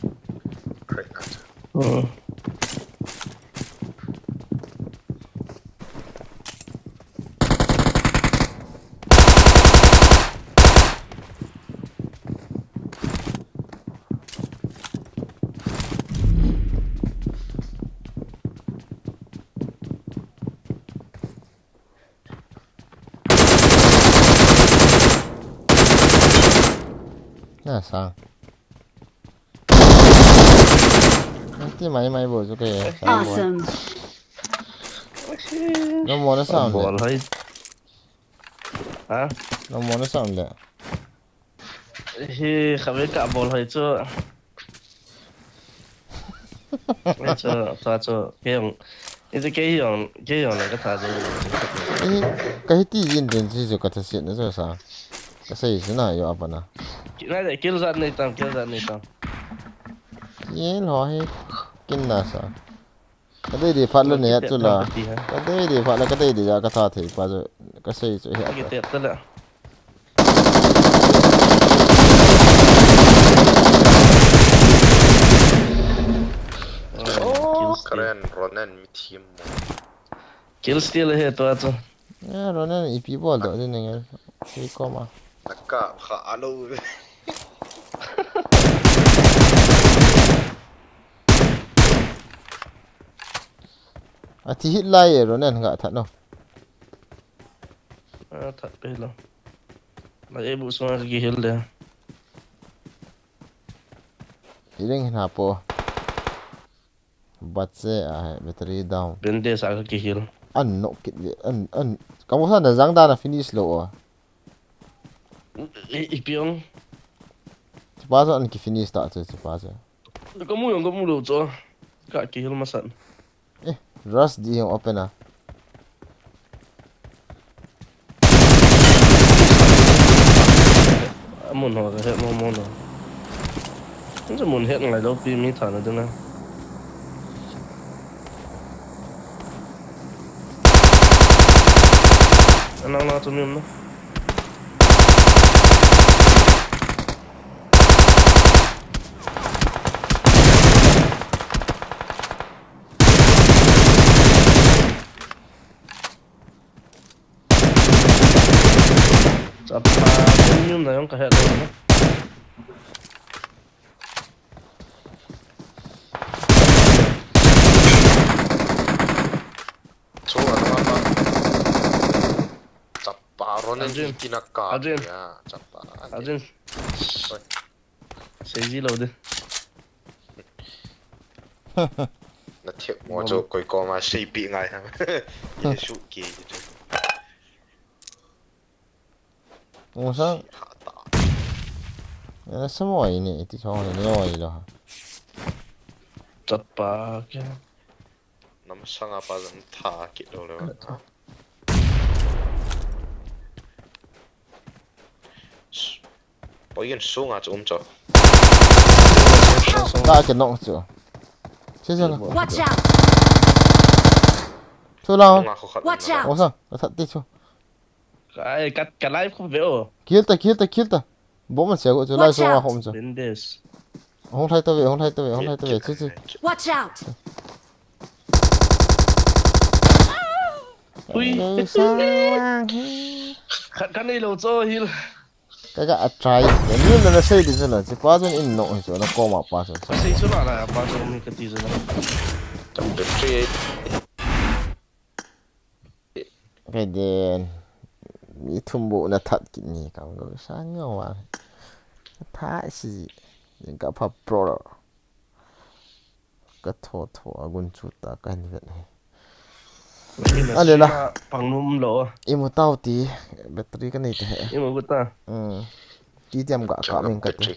Crack na cha. Hmm. Na sa. Ti mai mai bo chu ke. Awesome. No mo na sound le. Bol hai. Ha? No mo na sound le. Hi, khabe ka bol hai chu. Ai chu, ta chu, ke yong. Ai chu ke yong, ke yong na ka tha chu. Ai, ka hi ti jin den chu ka tha sin na chu sa. Ka sei chu na yo apa na. Ki na de kill zat nei tam, kill zat nei tam. Ye lo he. Kin na sa. Ka dei dei phat le ne chu la. Ka dei dei phat le ka dei dei ja ka tha thei pa chu. Ka sei chu he. Ki te ta le. Oh, Karen, Ronen, mi thim mo. Kill steal he to chu. Ya, Ronen, ipi bol do din nge. Ki ko ma. Naka kha alo. A thi hit lai e, Ronen, nga that no. A that pe lo. Lai e bu sunga ki hil de. Healing hin hapo. Bat se a he, battery down. Bende sa ka ki hil. An no kit ve, an, an. Ka mo sa na jang da na finish lo a. I, i piong. Chipa so an ki finish ta chu, chipa so. Ka mu yong ka mu lo chu. Ka ki hil masan. Eh, rush di hong open a. Amun ho ka het mo mo no. An mun het ngai lo pi mi tha na dena. Anang na tu mi um na. Chapa, premium na jong ka het lo na. Chu, ano nga pa? Chapa, Ronen Ajin. Ikinaka. Ajin. Ya, chapa. Ajin. Oi. Sei ji lo de. Na thep mo chu koi koma seipi ngai ham. Ye su ki chu. Mo sang. Ha ta. Na sa mo ai ni, ti chong ni lo ai lo. Tapa ke. Nam sanga pa jong tha kit lou le. Poi yin sunga chu um chu. Ta ke nok chu. Che che la. Watch out! Chu la. Nga kho khat. Watch out! Osa, ka that ti chu. Ai, ka, ka live khu ve o. Kill ta, kill ta, kill ta. Bomb se ko chu lai Watch sunga out. Hom chu. Been this. Hong thai ta ve, hong thai ta ve, hong thai ta ve. Chu chu. Watch out! Ui. Ei, sang hi. Khat kan nei lo cho hil. Ka ga a try. Ni na na sei di chu na. Chi pa chun in nok hi chu na koma pa chu. Ka sei chu na la pa chu ni ka ti chu na. Chapter three. Ka den. Mi thum bu na that kit ni ka ga sa nga wa. Tha si. Ni ka pha pro. Ka tho tho a gun chu ta ka hin vet he. Ni na A le la. Pang num lo. I mu tau ti battery ka nei te he. I mu ta. Mm. Ti diam ga ka min ka te.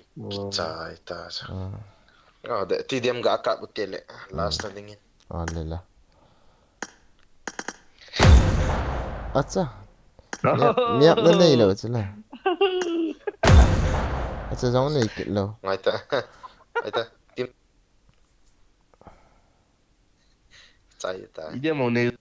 Chai ta sa. Mm. Ah, de ti diam ga ka bu te le. Last na dingin. A le la. Acha. Miap, miap na nei lo chu la. Acha jong nei kit lo. Ngai ta. Ngai ta. Tim. Chai ta. I dia mo nei.